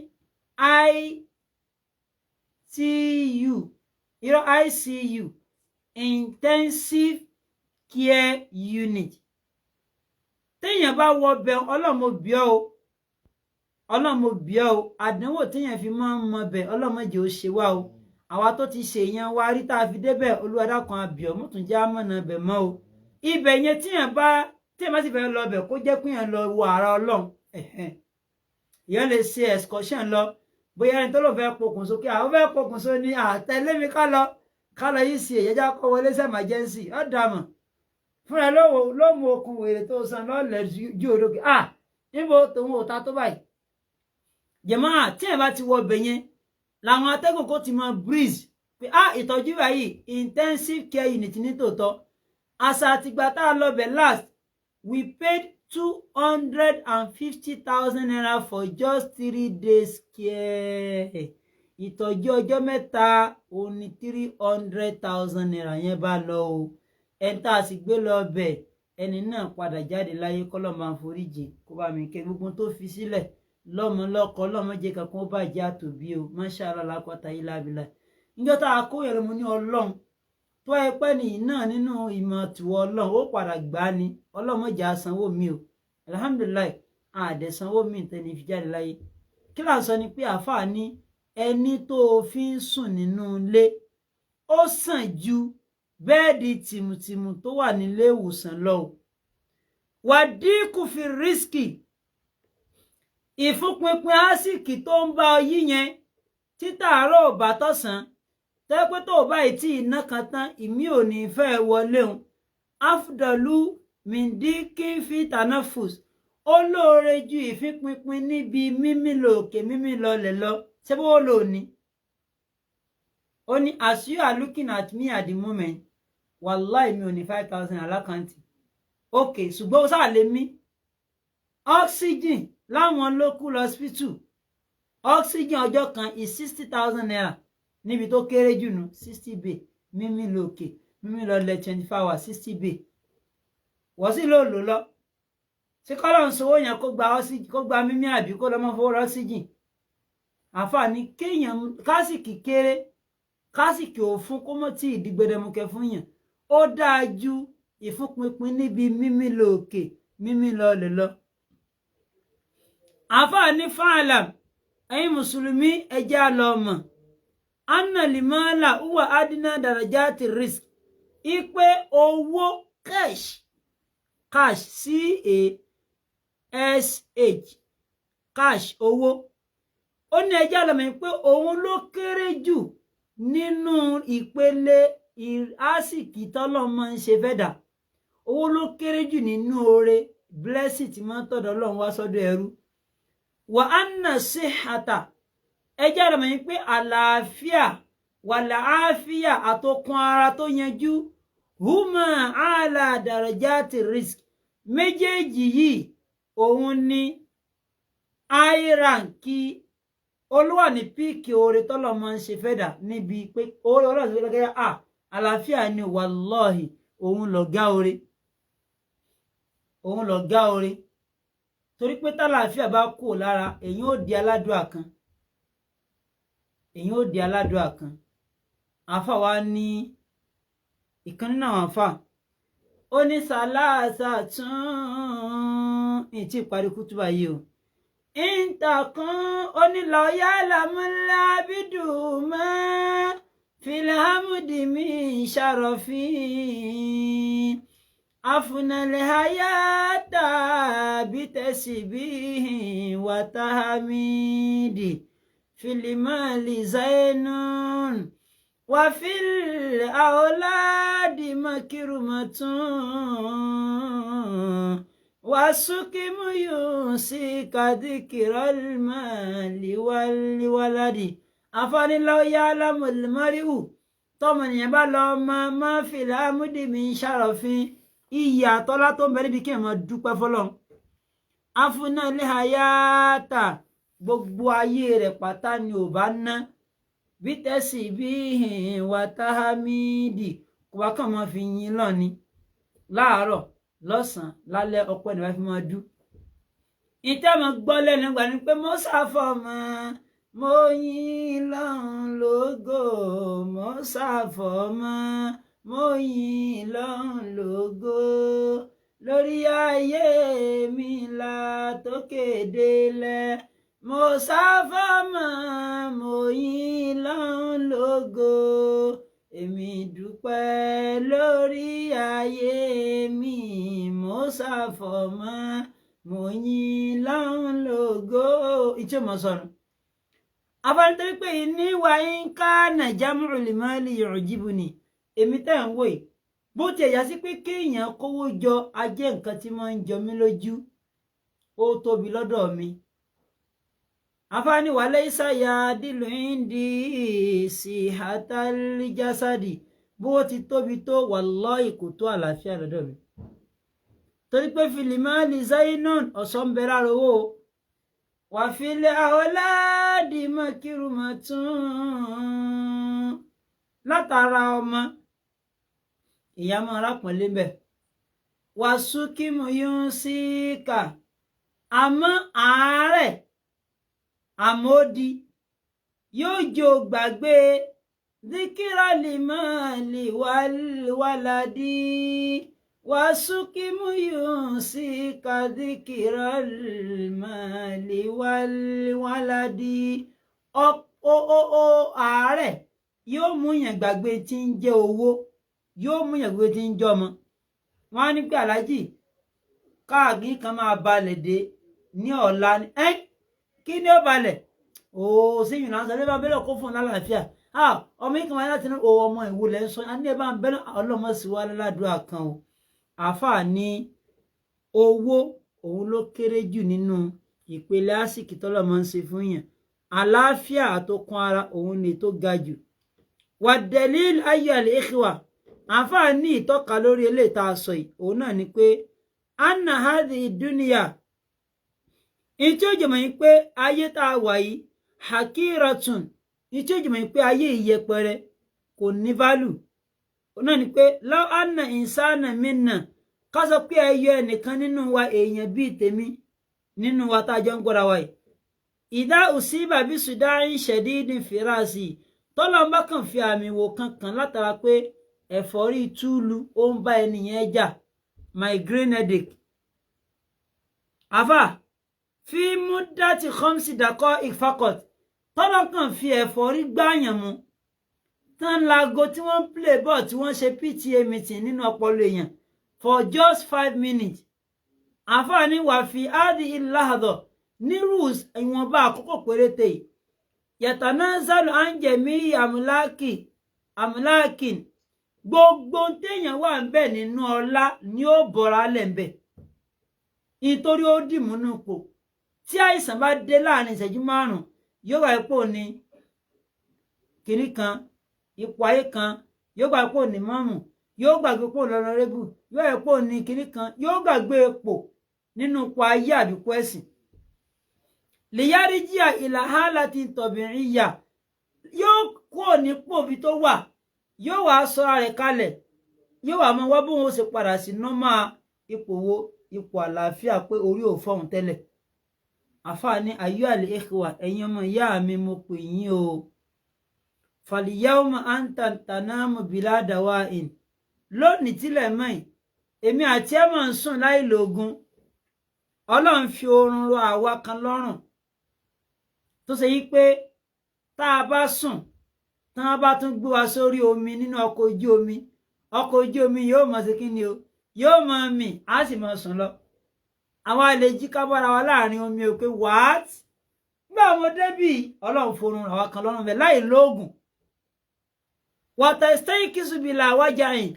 ITU, irọ́, ICU, intensive care unit. Téèyàn bá wọ bẹ, ọlọ́mọ bíọ́ o, ọlọ́mọ bíọ́ o. Àdánwò téèyàn fi máa ń mọ bẹ, ọlọ́mọ jẹ́ ó ṣe wá o. Àwa tó ti ṣe èèyàn wa rí tá a fi débẹ̀, olúwadákan àbíọ́ mọ́tún já mọ̀nà bẹ̀ mọ́ o. Ibẹ̀ yẹn, téèyàn bá sì fẹ́ lọ bẹ̀, kó jẹ́ pé èèyàn lọ wo ara ọlọ́run, èèyàn lè ṣe excursion lọ. Bóyá ẹni tó lò fẹ́ pokùnso, kí àwọn fẹ́ pokùnso ní àtẹ̀lé mi ká lọ. Ká lọ yìí sí èyẹ́jà kọ́ wọlé sí emergency. Ọ̀dàmọ̀ fúnra lọ́wọ́ ló mú okùn wèrè tó san lọ́lẹ̀ ju òdòkè. Ah, níbo tòun ò ta tó báyìí? Jẹ̀mọ́, tí ẹ̀ bá ti wọ ọbẹ̀ yẹn làwọn atẹ́gùn kó ti mọ breeze pé ah, ìtọ́jú báyìí, intensive care unit ní tòótọ́. Àṣà àtìgbà tá a lọ bẹ̀ last, we paid ₦250,000 for just 3 days care. Ìtọ́jú ọjọ́ 3 òun ni ₦300,000 yẹn bá lọ o. Ẹni tá a sì gbé lọ bẹ̀, ẹni náà padà jáde láyé. Kọ́lọ́ máa foríjì, kó bá mi kẹ́ gbogbo tó fi sílẹ̀ lọ́mọ lọ́kọ, lọ́mọ jẹ́ kankan ó bàjẹ́ àtòbí o. Masha Allah, lápáta yìí lábìlà. Níjọ́ tá a kó yẹn mo ní Ọlọ́run tó ẹ pẹ́ nìyí náà nínú ìmọ̀ tìwọ́ Ọlọ́run ó padà gbá ni. Ọlọ́run jà sanwó mi o. Alhamdulillahi, àdẹ̀sanwó mi tẹ́ni fi jáde láyé. Kí là ń sọ ni pé àáfàá ní ẹni tó o fi ń sùn nínú ilé, ó sàn ju bẹ́ẹ̀dì tìmùtìmù tó wà nílé ìwòsàn lọ o. Wàdíkù fi rísíkì, ìfúnpinpin àsìkì tó ń bá ọ yí yẹn, títà àárọ̀ ò bá tọ̀sán, tẹ́ pé tó o bá tí iná kan tán, ìmí ò ní fẹ́ wọlé òun. Afdalu mindiki fi tanafus, ó lóore ju ìfínpinpin níbi mímí lòkè, mímí lọlẹ̀ lọ. Ṣé bó lò ní. Ó ní, as you are looking at me at the moment, wàláì, mi ò ní 5,000 l'account. Ok, ṣùgbọ́n ó sáà lè mí oxygen láwọn local hospital. Oxygen ọjọ́ kan is ₦60,000 níbi tó kéré jù nù, 60 bay. Mímí lòkè, mímí lọlẹ̀, 24 hours, 60 bay. Wọ́n sì lò lò lọ ṣé kọ́lọ̀ ń sowó yẹn kó gba oxygen, kó gba mímí, àbí kó lọ́mọ fowó rọ oxygen? Àǹfààní kéèyàn kásìkì kéré, kásìkì òfun, kó mọ́ tí ìdí gbẹdẹmukẹ fún yàn, ó dáa ju ìfúnpinpin níbi mímí lòkè, mímí lọlẹ̀ lọ. Àǹfààní fáàlàm, ẹ̀yin mùsùlùmí, ẹjẹ́ á lọ mọ̀ anna limala huwa adina darajati risk, ipe owó cash, cash, cash, cash, owó. Ó ní ẹjẹ́ á lọ mọ̀ pé òun ló kéré jù nínú ìpele àsìkí tọ́lọ́ máa ń ṣe fẹ́ dà. Owó ló kéré jù nínú oore, blessing tí máa ń tọ̀dọ̀ Ọlọ́run wá sọ́dọ̀ ẹrú. Wà á nà sí àtà, ẹjẹ́ á lọ mọ̀ pé àlàáfíà, wàlàáfíà àtòkùn ara tó yanjú, huma ala darajati risk, méjèèjì yìí òun ni àìránkì olúwa ní peak oore tọ́lọ̀ máa ń ṣe fẹ́dà, níbi pé oore Ọlọ́run ṣe gẹ́gẹ́ à àlàáfíà ni. Wàlọ́ọ̀hì, òun lọ̀gá oore, òun lọ̀gá oore, torí pé tálàáfíà bá kú lára èyí, ó di aládùá kan, èyí ó di aládùá kan. Àáfà wa ní ìkan nínú àwọn àáfà, ó ní sàlàsà tún ìtì ìparí kútùbà yìí o. Ìntàkùn ó ní lọ́ọ́yà lámúlábídù mọ́ fìlàmùdì mi ṣàròfin afunalẹ̀ hayata bitẹ̀síbíhin wàtàhámídì filimali zainun wàfíl àwòládì makirumatun wàsúkìmù yùnsí kàdíkìrọ̀lmàlì wàlíwàládì. Afániláwọ̀ alámọ̀lẹ́mọ́ríhù, tọmọnìyàn bá lọ mọ mọ́ fìlàmùdì mi ṣàròfin, iyì àtọ́lá tó ń bẹ níbi kí ẹ̀ máa dúpẹ́ fọlọ́n. Afúnálẹ́ hayata, gbogbo ayé rẹ̀ pátá ni ò bá ná bí tẹ́sí bí hìn wà táhámídì, kó bá kàn máa fi yin lọ ni láàárọ̀, lọ́sàn-án, lálẹ́, ọpẹ́ ni wàá fi máa dú. Ìtẹ́ mo gbọ́ lẹ́nu gbà ni pé mo ṣàfọ̀mọ́, mo yìn lọ́hùn lógo, mo ṣàfọ̀mọ́, mo yìn lọ́hùn lógo lórí ayé mi là tó kéde lẹ̀, mo ṣàfọ̀mọ́, mo yìn lọ́hùn lógo, èmi dúpẹ́ lórí ayé mi, mo ṣàfọ̀mọ́, mo yìn lọ́hùn lógo. Ìtí mo sọnù. Afánítorí pé ní wà ń ká nàìjámùrù lìmọ́lì yu'jibuni ni èmi tẹ́ ń wò yìí, bó tiẹ̀ yá sí pé kéèyàn kówó jọ ajé nǹkan tí máa ń jọ mí lójú, ó tóbi lọ́dọ̀ mi. Afáàní wà laysa ya'dilu indi sihatal jasadi, bó ti tóbi tó wallahi kò tó àlàáfíà lọ́dọ̀ mi. Torí pé filimali zainon ọ̀sán ń bẹ lára owó, wà fil awladi makrumatun, látara ọmọ ìyá máa rápọ̀nlé bẹ̀. Wà súnkìmù yún síkà, àmọ́ àárẹ̀ àmódi yóò jò gbàgbé díkìrà lìmọ́ọ̀lì wàládì. Wà súnkìmù yún síkà díkìrà lìmọ́ọ̀lì wàládì. Àárẹ̀ yóò mú yàn gbàgbé tí ń jẹ́ owó, yóò mú yàn gbé tí ń jọmọ. Wọn á ní pé aláàjì káàkiri kan máa balẹ̀ dé ní ọ̀la ni. Kí ni ó balẹ̀? Ooo, sí ìyùnà sọ lébà bẹ́lẹ̀ kó fún un lálàáfíà. Ọmọ yìí kan máa láti ní o ọmọ ìwúlẹ̀ ń sọ, a ní ẹ bá ń bẹ́lẹ̀ ọlọ́mọ sí wa lálàdúrà kan o. Àáfàá ní owó òun ló kéré jù nínú ìpele àsìkí tọ́lọ́mọ ń ṣe fún yàn. Àlàáfíà àtòkun ara òun ni tó ga jù. Wà dalil ayyuhal ikhwa, àáfàá ní ìtọ́ka lórí eléyìí tá a sọ yìí, òun náà ni pé anna hadhihi dunya, ìtí ó jẹ̀mọ̀ yín pé ayé tá a wà yìí hakiratun, ìtí ó jẹ̀mọ̀ yín pé ayé ìyẹpẹrẹ kò ní válù, òun náà ni pé law anna insana minna, ká sọ pé ẹyọ ẹnìkan nínú wa, èèyàn bíi tèmi nínú wa tá a jọ ń gbọ́ra wa yìí, ìdá usiba bí suda'in shadidin firasi, tọ́lọ́ bá kàn fi àmì wò kankan látara pé ẹ̀fọ́rí túlù ó ń bá ẹnìyẹn jà, migraine headache. Àfà fi múdàtí khamsi dàkọ́ ìfakọ̀t, tọ́lọ́ kàn fi ẹ̀fọ́rí gbáyàn mu tán lago tí wọ́n ń play ball tí wọ́n ṣe PTA meeting nínú ọpọlọ èèyàn for just 5 minutes. Àfà ní wà fi áàdì ìlàhàdọ̀ ní rules ìwọ̀nba àkókò péréte yìí, yàtànáńsálù àǹjẹ̀mí àmúláàkì gbogbo téèyàn wà ń bẹ nínú ọlá ni ó bọra lẹ̀ ń bẹ̀ nítorí ó dìmúnú pò. Tí àìsàn bá dé láàrin ìṣẹ́jú 5 yóò wá ipò ní kìnní kan, ipò ayé kan, yóò gbà ipò ní mọ́mù, yóò gbàgbé ipò lọ́nàrẹ́bù, yóò wá ipò ní kìnní kan, yóò gbàgbé ipò nínú ipò ayé àbíkú ẹ̀sìn. Lèyáríjìyà ìlàhálà ti tọ̀bìnrin yà, yóò kúrò nípò bí tó wà, yóò wá sọra rẹ̀ kalẹ̀, yóò wá mọ wá bóun ó ṣe padà sí nọ́mà ipò wo, ipò àlàáfíà pé orí ò fọ́hùn tẹ́lẹ̀. Àfáà ní ayú àlè ikhwa, ẹ̀yin ọmọ ìyá mi mo pè yín o. Fàlìyáwó anta tanamu bila dawa'in, lónìí tílẹ̀ mọ́ ẹ̀ èmi àti ẹ̀ máa ń sùn láì lògùn. Ọlọ́run fi oorun rọ àwa kan lọ́rùn tó ṣe yí pé tá a bá sùn, tí wọ́n bá tún gbé wa sórí omi nínú ọkọ̀ ojú omi, ọkọ̀ ojú omi yóò mọ̀ sí kí ni o, yóò mọ̀ mì, á sì mọ̀ sùn lọ. Àwọn àlè jí ká bára wa láàrin omi ò pé what? Nígbà mo débì Ọlọ́run forun àwa kan lọ́rùn bẹ́ẹ̀ láì lóògùn. Wàtà ìsẹ́yìn wájà yìí,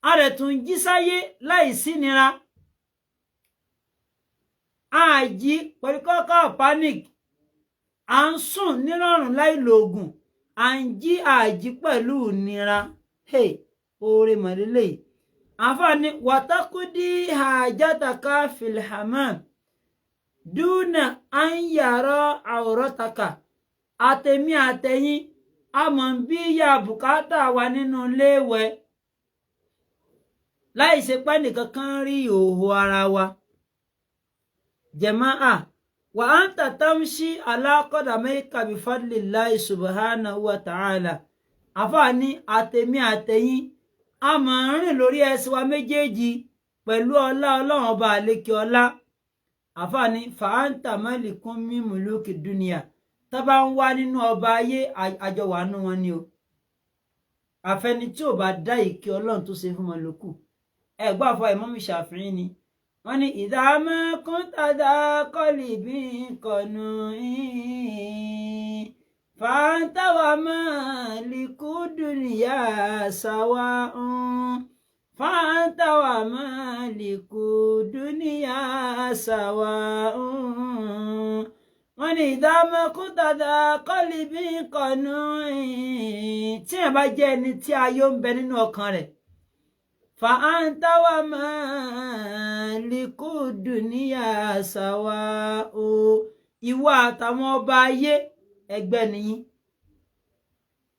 a rẹ̀ tún jí sáyé láì sínira. Àjí pẹ̀lú kọ́kọ́ panic, à ń sùn nírọ̀rùn láì lóògùn, à ń jí àjí pẹ̀lú ìnira. Oore mọ̀lélẹ̀ yìí. Àfààní wàtákùdí hajataka filhamam dúnà à ń yàrá àwòrán-taka. Àtẹ̀mí àtẹ̀yìn a mọ̀ ń bí ya bùkátà wa nínú iléèwẹ̀ láì ṣe pé nìkankan rí ìhòòhò ara wa. Jẹ̀máà wà á ń tàtàmṣí alákọ̀dàmẹ́kà bí fadlillahi subhanahu wa ta'ala. Àfààní àtẹ̀mí àtẹ̀yìn a máa ń rìn lórí ẹsẹ̀ wa méjèèjì pẹ̀lú ọlá Ọlọ́run ọba àlekè ọlá. Àfààní fàáńtà malikun min muluki dunya, tá bá ń wá nínú ọba ayé àjọwàánú wọn ni o. Àfẹni tí ò bá dá ìkẹ́ Ọlọ́run tó ṣe fún wọn lókù. Ẹ̀gbọ́n àfọ Ìmáàmù Ṣàfi'í ni wọ́n ní ìdààmú kúntàdá kọ́lì bí kọ̀nù Fàǹtà wà máàlìkù dùnìyà sàwà ń. Fàǹtà wà máàlìkù dùnìyà sàwà ń. Wọ́n ní ìdámẹ́kúntàdá kọ́líbí kọ̀nù tí ẹ̀ bá jẹ́ ẹni tí ayọ̀ ń bẹ nínú ọkàn rẹ̀. Fàǹtà wà máàlìkù dùnìyà sàwà o. Ìwọ àtàwọn ọba ayé ẹgbẹ́ nìyí.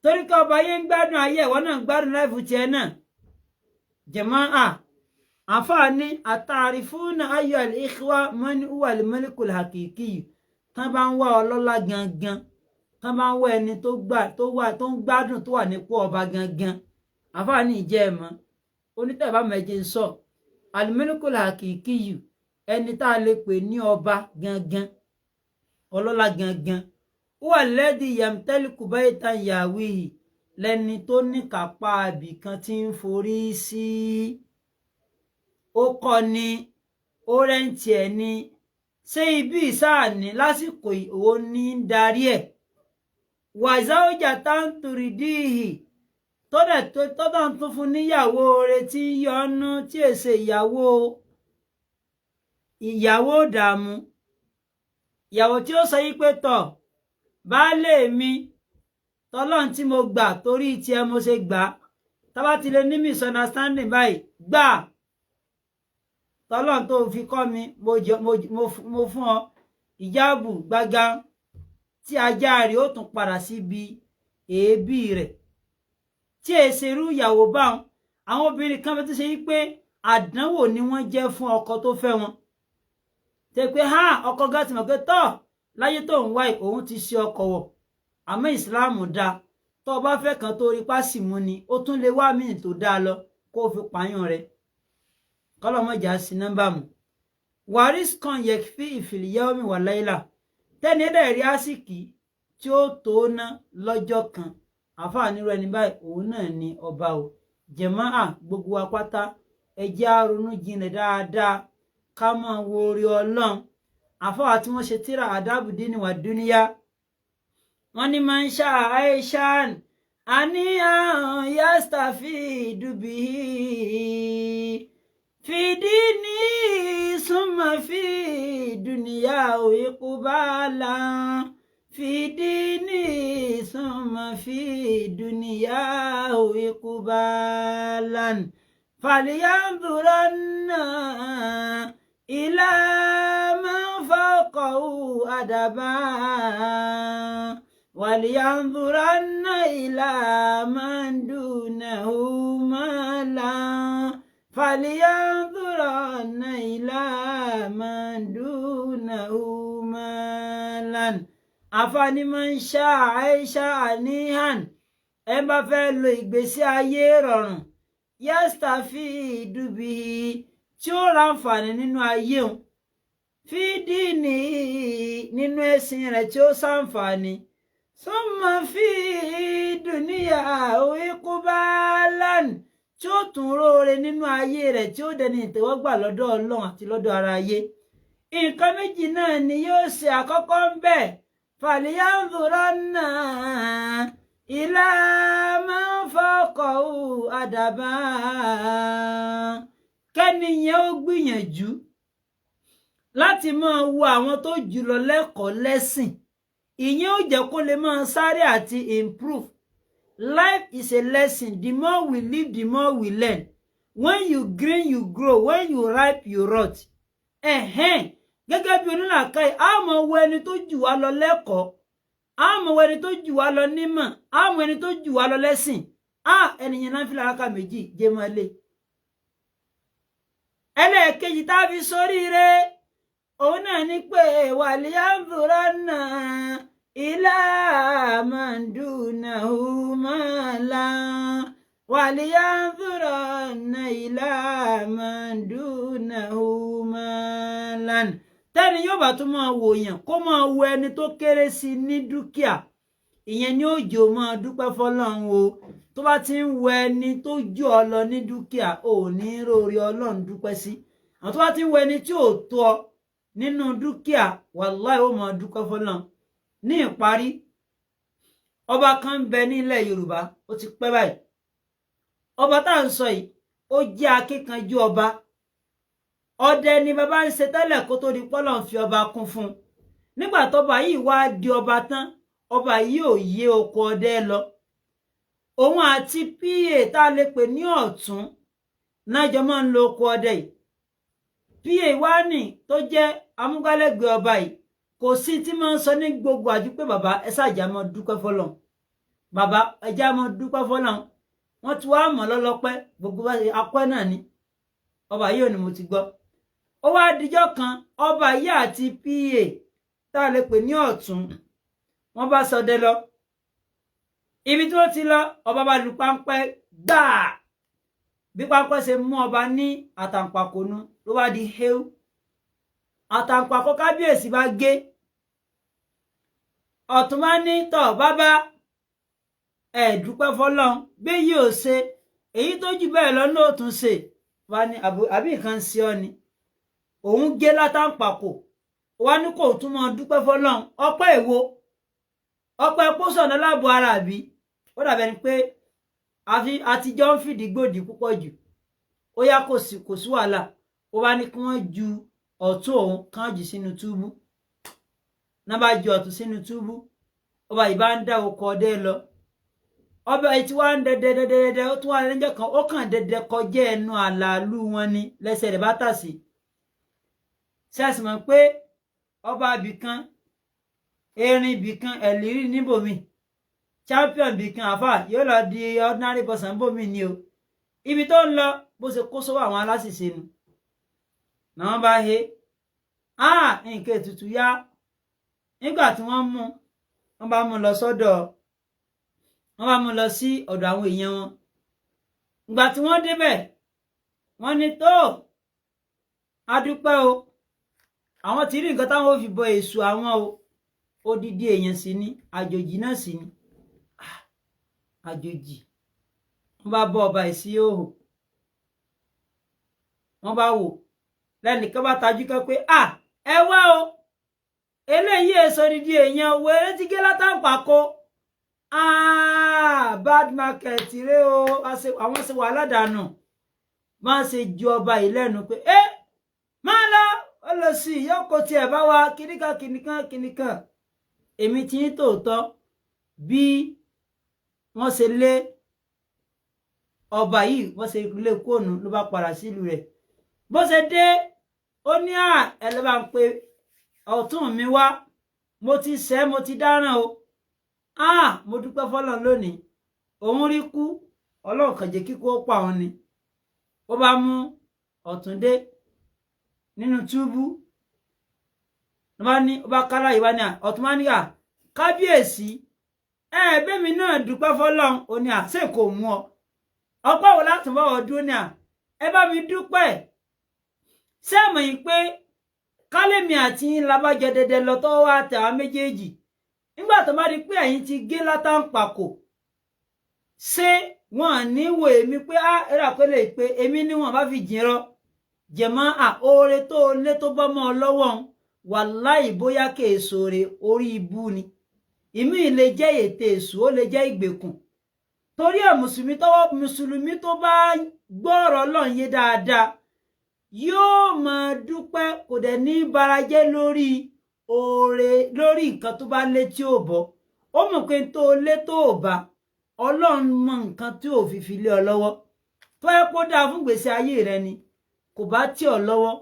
Torí kí ọba ayé ń gbádùn ayé, ìwọ náà ń gbádùn láìfù tiẹ̀ náà. Jàmáà, àfààní àtàrífúnà ayọ̀ al-ikhwa man huwa al-malikul hakiki. Tán bá ń wá ọlọ́lá gangan, tán bá ń wá ẹni tó gbà tó wà tó ń gbádùn tó wà nípò ọba gangan. Àfààní ìjẹ́ ẹ̀ mọ́. Onítẹ̀bá mẹ́jẹ ń sọ. Al-malikul hakiki, ẹni tá a lè pè ní ọba gangan, ọlọ́lá gangan. Huwa alladhi yamtaliku baytan yahwihi, lẹni tó ní kápá ibìkan tí ń forí sí. Ó kọ́ ni, ó rent ẹ̀ ni, ṣé ibi ìsáàní lásìkò òun ní ń darí ẹ̀. Wa zawjatan turidihi, tọ́dẹ̀ tọ́dọ̀ ń tún fún níyàwó rẹ̀ tí ń yọnu, tí èsè ìyàwó ìyàwó dààmú, ìyàwó tí ó sọ yí pé tọ̀ baálé mi, tọ́lọ́n tí mo gbà torí tiẹ̀ mo ṣe gbà, tábà ti lè ní misunderstanding báyìí, gbà tọ́lọ́n tó fi kọ́ mi, mo fún ọ ìjáàbù gbága tí ajá rẹ̀ ó tún padà síbi èébì rẹ̀. Tí èsè irú ìyàwó báwọn, àwọn obìnrin kan tó ṣe yí pé àdánwò ni wọ́n jẹ́ fún ọkọ tó fẹ́ wọn. Tẹ pé ha ọkọ gá ti mọ̀ pé tọ́ láyé tó ń wáyé òun ti ṣe ọkọ wọ̀, àmọ́ ìsìláàmù dáa, tó o bá fẹ́ kan tó rí pásìmù ni ó tún lè wá míì tó dáa lọ kó o fi pààyàn rẹ̀. Kọ́lọ́mọjà sí nọ́mbà mu. Waris kan yẹ fi ìfìlìyà omi wà láìla, tẹ́ni ẹ̀dá rí àsìkí tí ó tó ná lọ́jọ́ kan. Àfààní rẹ̀ ní báyìí, òun náà ni ọba o. Jàmáà, gbogbo wa pátá ẹ jẹ́ á ronú jinlẹ̀ dáadáa, ká máa wo orí Ọlọ́run. Àfáà tí wọ́n ṣe tíra àdábùdíní wà dúníyà, wọ́n ní máa ń ṣá aishan àní àrùn yastafi dùbí fìdí ní súnmọ́ fi dùnìyà òyìnbó fìdí ní súnmọ́ fi dùnìyà òyìnbó fàlìyàndúránà ilá máa ń fọkọ̀ọ́ àdàbà wàlìyàndúránà ilá máa ń dùnàhù mọ́lá fàlìyàndúránà ilá máa ń dùnàhù mọ́lá. Àfààní máa ń ṣá àìṣá àníhàn, ẹ bá fẹ́ lo ìgbésí ayé rọrùn, yastafi dùbí tí ó ráǹfààní nínú ayé òun, fídí ní nínú ẹ̀sìn rẹ̀ tí ó ṣàǹfààní, summa fi dùníyà òíkúbálán tí ó tún róore nínú ayé rẹ̀ tí ó dẹni ìtẹ́wọ́gbà lọ́dọ̀ Ọlọ́run àti lọ́dọ̀ ara ayé. Nǹkan méjì náà ni yóò ṣe àkọ́kọ́ ń bẹ̀. Fàlìyàndúránà ilá máa ń fọkọ̀ àdàbà, kẹ́niyẹn ó gbìyànjú láti máa wo àwọn tó jùlọ lẹ́kọ̀ọ́ lẹ́sìn, ìyẹn ó jẹ́ kó lè máa sáré àti improve. Life is a lesson. The more we live, the more we learn. When you green, you grow. When you ripe, you rot. Ẹ̀hẹ́n, gẹ́gẹ́ bí onílàákàyè, a máa wo ẹni tó jù wá lọ lẹ́kọ̀ọ́, a máa wo ẹni tó jù wá lọ nímọ̀, a mọ ẹni tó jù wá lọ lẹ́sìn. A ẹnìyẹn náà fi làrákà méjì jẹ́ máa lé. Ẹlẹ́ẹ̀kejì tá a fi sóríire, òun náà ní pé wàlíyàndúránà ilá màndúnàhù màlá wàlíyàndúránà ilá màndúnàhù màlá. Tẹ́ni yóò bá tún máa wòyàn, kó máa wo ẹni tó kéré sí ní dúkìá, ìyẹn ni ó jò máa dúpẹ́ fọlọ́run o. Tó bá ti ń wo ẹni tó jù ọ lọ ní dúkìá, ò ní rórí Ọlọ́run dúpẹ́ sí. Àwọn tó bá ti ń wo ẹni tí ò tó ọ nínú dúkìá, wàláì ó máa dúpẹ́ fọlọ́run. Ní ìparí, Ọba kan ń bẹ nílẹ̀ Yorùbá, ó ti pẹ́ báyìí. Ọba tá à ń sọ yìí, ó jẹ́ akíkanjú ọba. Ọdẹ ni bàbá ń ṣe tẹ́lẹ̀ kó tó di pọ́lọ̀ ń fi ọba kún fún un. Nígbà tọ́ba yìí wá di ọba tán, ọba yìí ò yé oko ọdẹ lọ. Òun àti PA tá a lè pè ní ọ̀tún náà jọ máa ń lo oko ọdẹ yìí. PA wá ní tó jẹ́ amúgbálẹ́gbẹ̀ẹ́ ọba yìí, kò sí tí máa ń sọ ní gbogbo àjú pé bàbá ẹ ṣáàjà máa dúpẹ́ fọ́lọ́run, bàbá ẹjá máa dúpẹ́ fọ́lọ́run. Wọ́n ti wá mọ̀ lọ́lọ́pẹ́, gbogbo apẹ́ náà ni ọba yìí ò ní mo ti gbọ́. Ó wá dijọ́ kan, ọba yìí àti PA tá a lè pè ní ọ̀tún, wọ́n bá ṣọdẹ lọ. Ibi tí wọ́n ti lọ, ọba bá lu páńpẹ́ gbáà. Bí páńpẹ́ ṣe mú ọba ní àtàǹpàkò nu ló wá di héú. Àtàǹpàkò kábíyèsí bá gé. Ọ̀tún bá ní tọ̀ bàbá ẹ̀ dúpẹ́ fọ́lọ́run, bí yìí ò ṣe èyí tó jù bẹ́ẹ̀ lọ náà tún ṣe. Wá ní àbí nǹkan ń ṣe ọ́ ni, òun gé látàǹpàkò, wá ní kò tún mọ dúpẹ́ fọ́lọ́run. Ọpẹ́ èwo? Ọpẹ́ pósọ̀nà láàbò ara àbí? Ó dàbẹ̀ ni pé àtijọ́ ń fìdí gbòdì púpọ̀ jù. Ó yá, kò sí wàhálà. Ó bá ní kí wọ́n ju ọ̀tún òun kàn jù sínú túbú. Náà bá ju ọ̀tún sínú túbú, ọba yìí bá ń dá oko ọdẹ lọ. Ọba yìí tí wàá ń dẹdẹ dẹdẹ dẹdẹ, ó tún wà lẹ́jọ́ kan, ó kàn dẹdẹ kọjá ẹnu àlàálù wọn ni lẹ́sẹ̀ rẹ̀ bá tà sí. Ṣáàsì mọ̀ pé ọba ibìkan, erin ibìkan, ẹ̀lírí níbòmí, champion ibìkan, àfà yóò lọ di ordinary person bòmí ni o. Ibi tó ń lọ bó ṣe kó sọ́wọ́ àwọn aláṣìṣe nu. Náà bá he nǹkan ètùtù yá. Nígbà tí wọ́n mú, wọ́n bá mú lọ sọ́dọ̀, wọ́n bá mú lọ sí ọ̀dọ̀ àwọn èèyàn wọn. Ìgbà tí wọ́n débẹ̀, wọ́n ní tó adúpẹ́ o, àwọn tí rí nǹkan táwọn ò fi bọ èṣù àwọn o. Odidi èèyàn sì ni, àjòjì náà sì ni. Àjòjì. Wọ́n bá bọ́ ọba ìsí òhò, wọ́n bá wò lẹ́nìkan bá tajú kan pé ẹ wá o, eléyìí èso odidi èèyàn wo eré tí gé látàǹpàkò. Bad market rẹ o, àwọn ṣe wàhálà dànù. Máa ṣe ju ọba yìí lẹ́nu pé ẹ máa lọ, ó lọ sí ìyókò tiẹ̀ bá wa kìnìkan kìnìkan kìnìkan. Èmi ti ń tòótọ́ bí wọ́n ṣe lé ọba yìí, wọ́n ṣe lé kóònù ló bá padà sílùú rẹ̀. Bó ṣe dé, ó ní ẹ ló bá ń pe ọ̀tún mi wá, mo ti ṣẹ̀, mo ti dáràn o. Mo dúpẹ́ fọ́lọ́run lónìí, òun rí kú, Ọlọ́run kàn jẹ́ kíkú ó pa òun ni. Ó bá mú ọ̀tún dé nínú túbú, ló bá ní, ó bá kálá yìí wá ní ọ̀tún bá ní à kábíyèsí, ẹ bẹ́mi náà dúpẹ́ fọ́lọ́run. Ó ní à ṣé kò mú ọ, ọpẹ́ wo láti bá ọ dúró ní à ẹ bá mi dúpẹ́. Ṣé mọ̀ yín pé kálẹ̀mí àti yín labájọ dẹdẹ lọ tọ́wọ́ wá tẹ àwọn méjèèjì, nígbà tó bá di pé ẹ̀yin ti gé látàǹpàkò, ṣé wọn ní wo èmi pé á ẹ̀rọ àpẹẹrẹ pé èmi ni wọn bá fi jìnrọ jẹ̀mọ́ à oore tó lé tó bọ́ mọ́ ọ lọ́wọ́ wàláì bóyá kèèso re orí ibú ni. Ìmí lè jẹ́ ètè èṣù, ó lè jẹ́ ìgbèkùn. Torí ẹ̀ mùsùlùmí tó bá gbọ́rọ̀ Ọlọ́run yé dáadáa yóò máa dúpẹ́, kò dẹ̀ ní barajẹ́ lórí oore, lórí nǹkan tó bá lé tí ò bọ́. Ó mọ̀ pé tó lé tó ò bá, Ọlọ́run mọ nǹkan tí ò fi fi lé ọ lọ́wọ́. Tó ẹ kó dáa fún gbèsè ayé rẹ ni, kò bá tì ọ lọ́wọ́.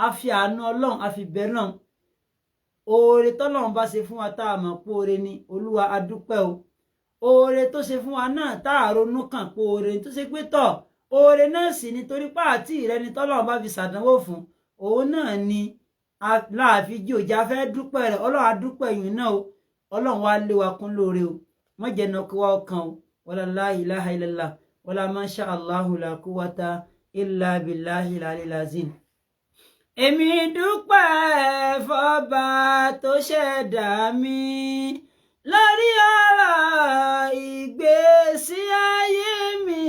A fi àánú Ọlọ́run, a fi bẹ̀ Ọlọ́run. Oore tọ́lọ́run bá ṣe fún wa tá a mọ̀ pé oore ni, Olúwa a dúpẹ́ o. Oore tó ṣe fún wa náà tá a ronú kàn pé oore tó ṣe pé tọ̀, oore náà sì ni, torí pé àti rẹ ni tọ́lọ́run bá fi ṣàdánwò fún òun náà ni láàfin jí òjá fẹ́ dúpẹ́ rẹ̀. Ọlọ́run a dúpẹ́ yìí náà o. Ọlọ́run wa lé wa kún lóore o, wọ́n jẹ́ náà kí wá ọkàn o. Wala la ilaha illallah wala masha Allahu la quwwata illa billahi al-aliyyil azim. Èmi dúpẹ́ fọ́ba tó ṣẹ̀dá mi lórí ọ̀rọ̀ ìgbésí ayé mi.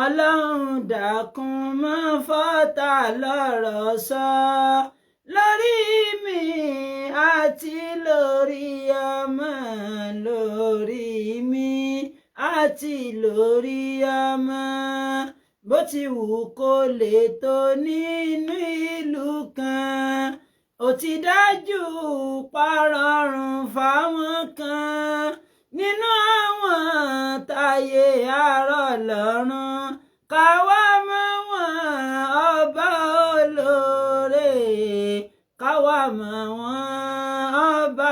Ọlọ́run dákun má fọ́tà lọ́rọ̀ sọ lórí mi àti lórí ọmọ lórí àti lórí ọmọ, bó ti wù kó lè tó nínú ìlú kan, ó ti dájú parọ́rùn fáwọn kan nínú àwọn táyé àárọ̀ lọ́rùn, káwa mọ̀ wọ́n ọba olóore, káwa mọ̀ wọ́n ọba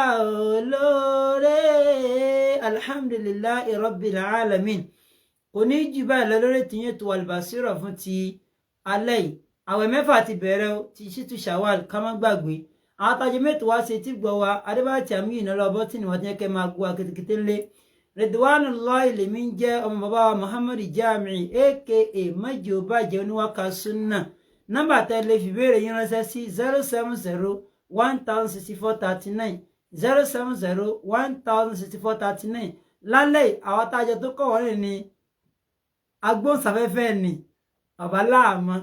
olóore. Alhamdulillahi rabbil alamin. Kò ní jù báyìí lọ lórí tìyẹn tó Albasira fún ti alẹ́ yìí. Àwẹ̀ 6 ti bẹ̀rẹ̀ o, ti ṣítù Shawwal, ká má gbàgbé. Àwọn àtàjọ mẹ́tò wá ṣe tí gbọ́ wa, Adébáyọ̀ tí àmì ìnáwó ọbọ̀ tí ni wọ́n ti yẹ kẹ́ máa gbọ́ wa kétékété ńlé. Ridwanullahi lèmi ń jẹ́ ọmọ bàbá wa Muhammadu Jamiu aka Májò Bàjẹ́ oníwàkà sunna. Nọ́mbà tẹ́ lè fi béèrè yín ránṣẹ́ sí 070 1064 39, 070 1064 39. Lálẹ́ àwọn àtàjọ tó kọ̀ wọ́n rìn ní agbóhùnsáfẹ́fẹ́ ni ọba láàmú,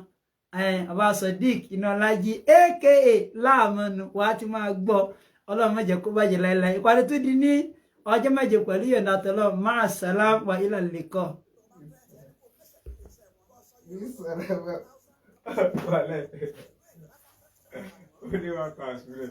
ọba Sodiq Inaọlájí aka láàmú nu, wàá ti máa gbọ́. Ọlọ́run má jẹ́ kó bàjẹ́ láéláé. Ìpàdé tó di ní ọjọ́ mẹ́jọ pẹ̀lú ìyọ̀ǹda tọ́lọ́. Máa sàlám wa ilà lẹ́kọ̀.
Wàhálà. Ó ní wàá kà á sílẹ̀.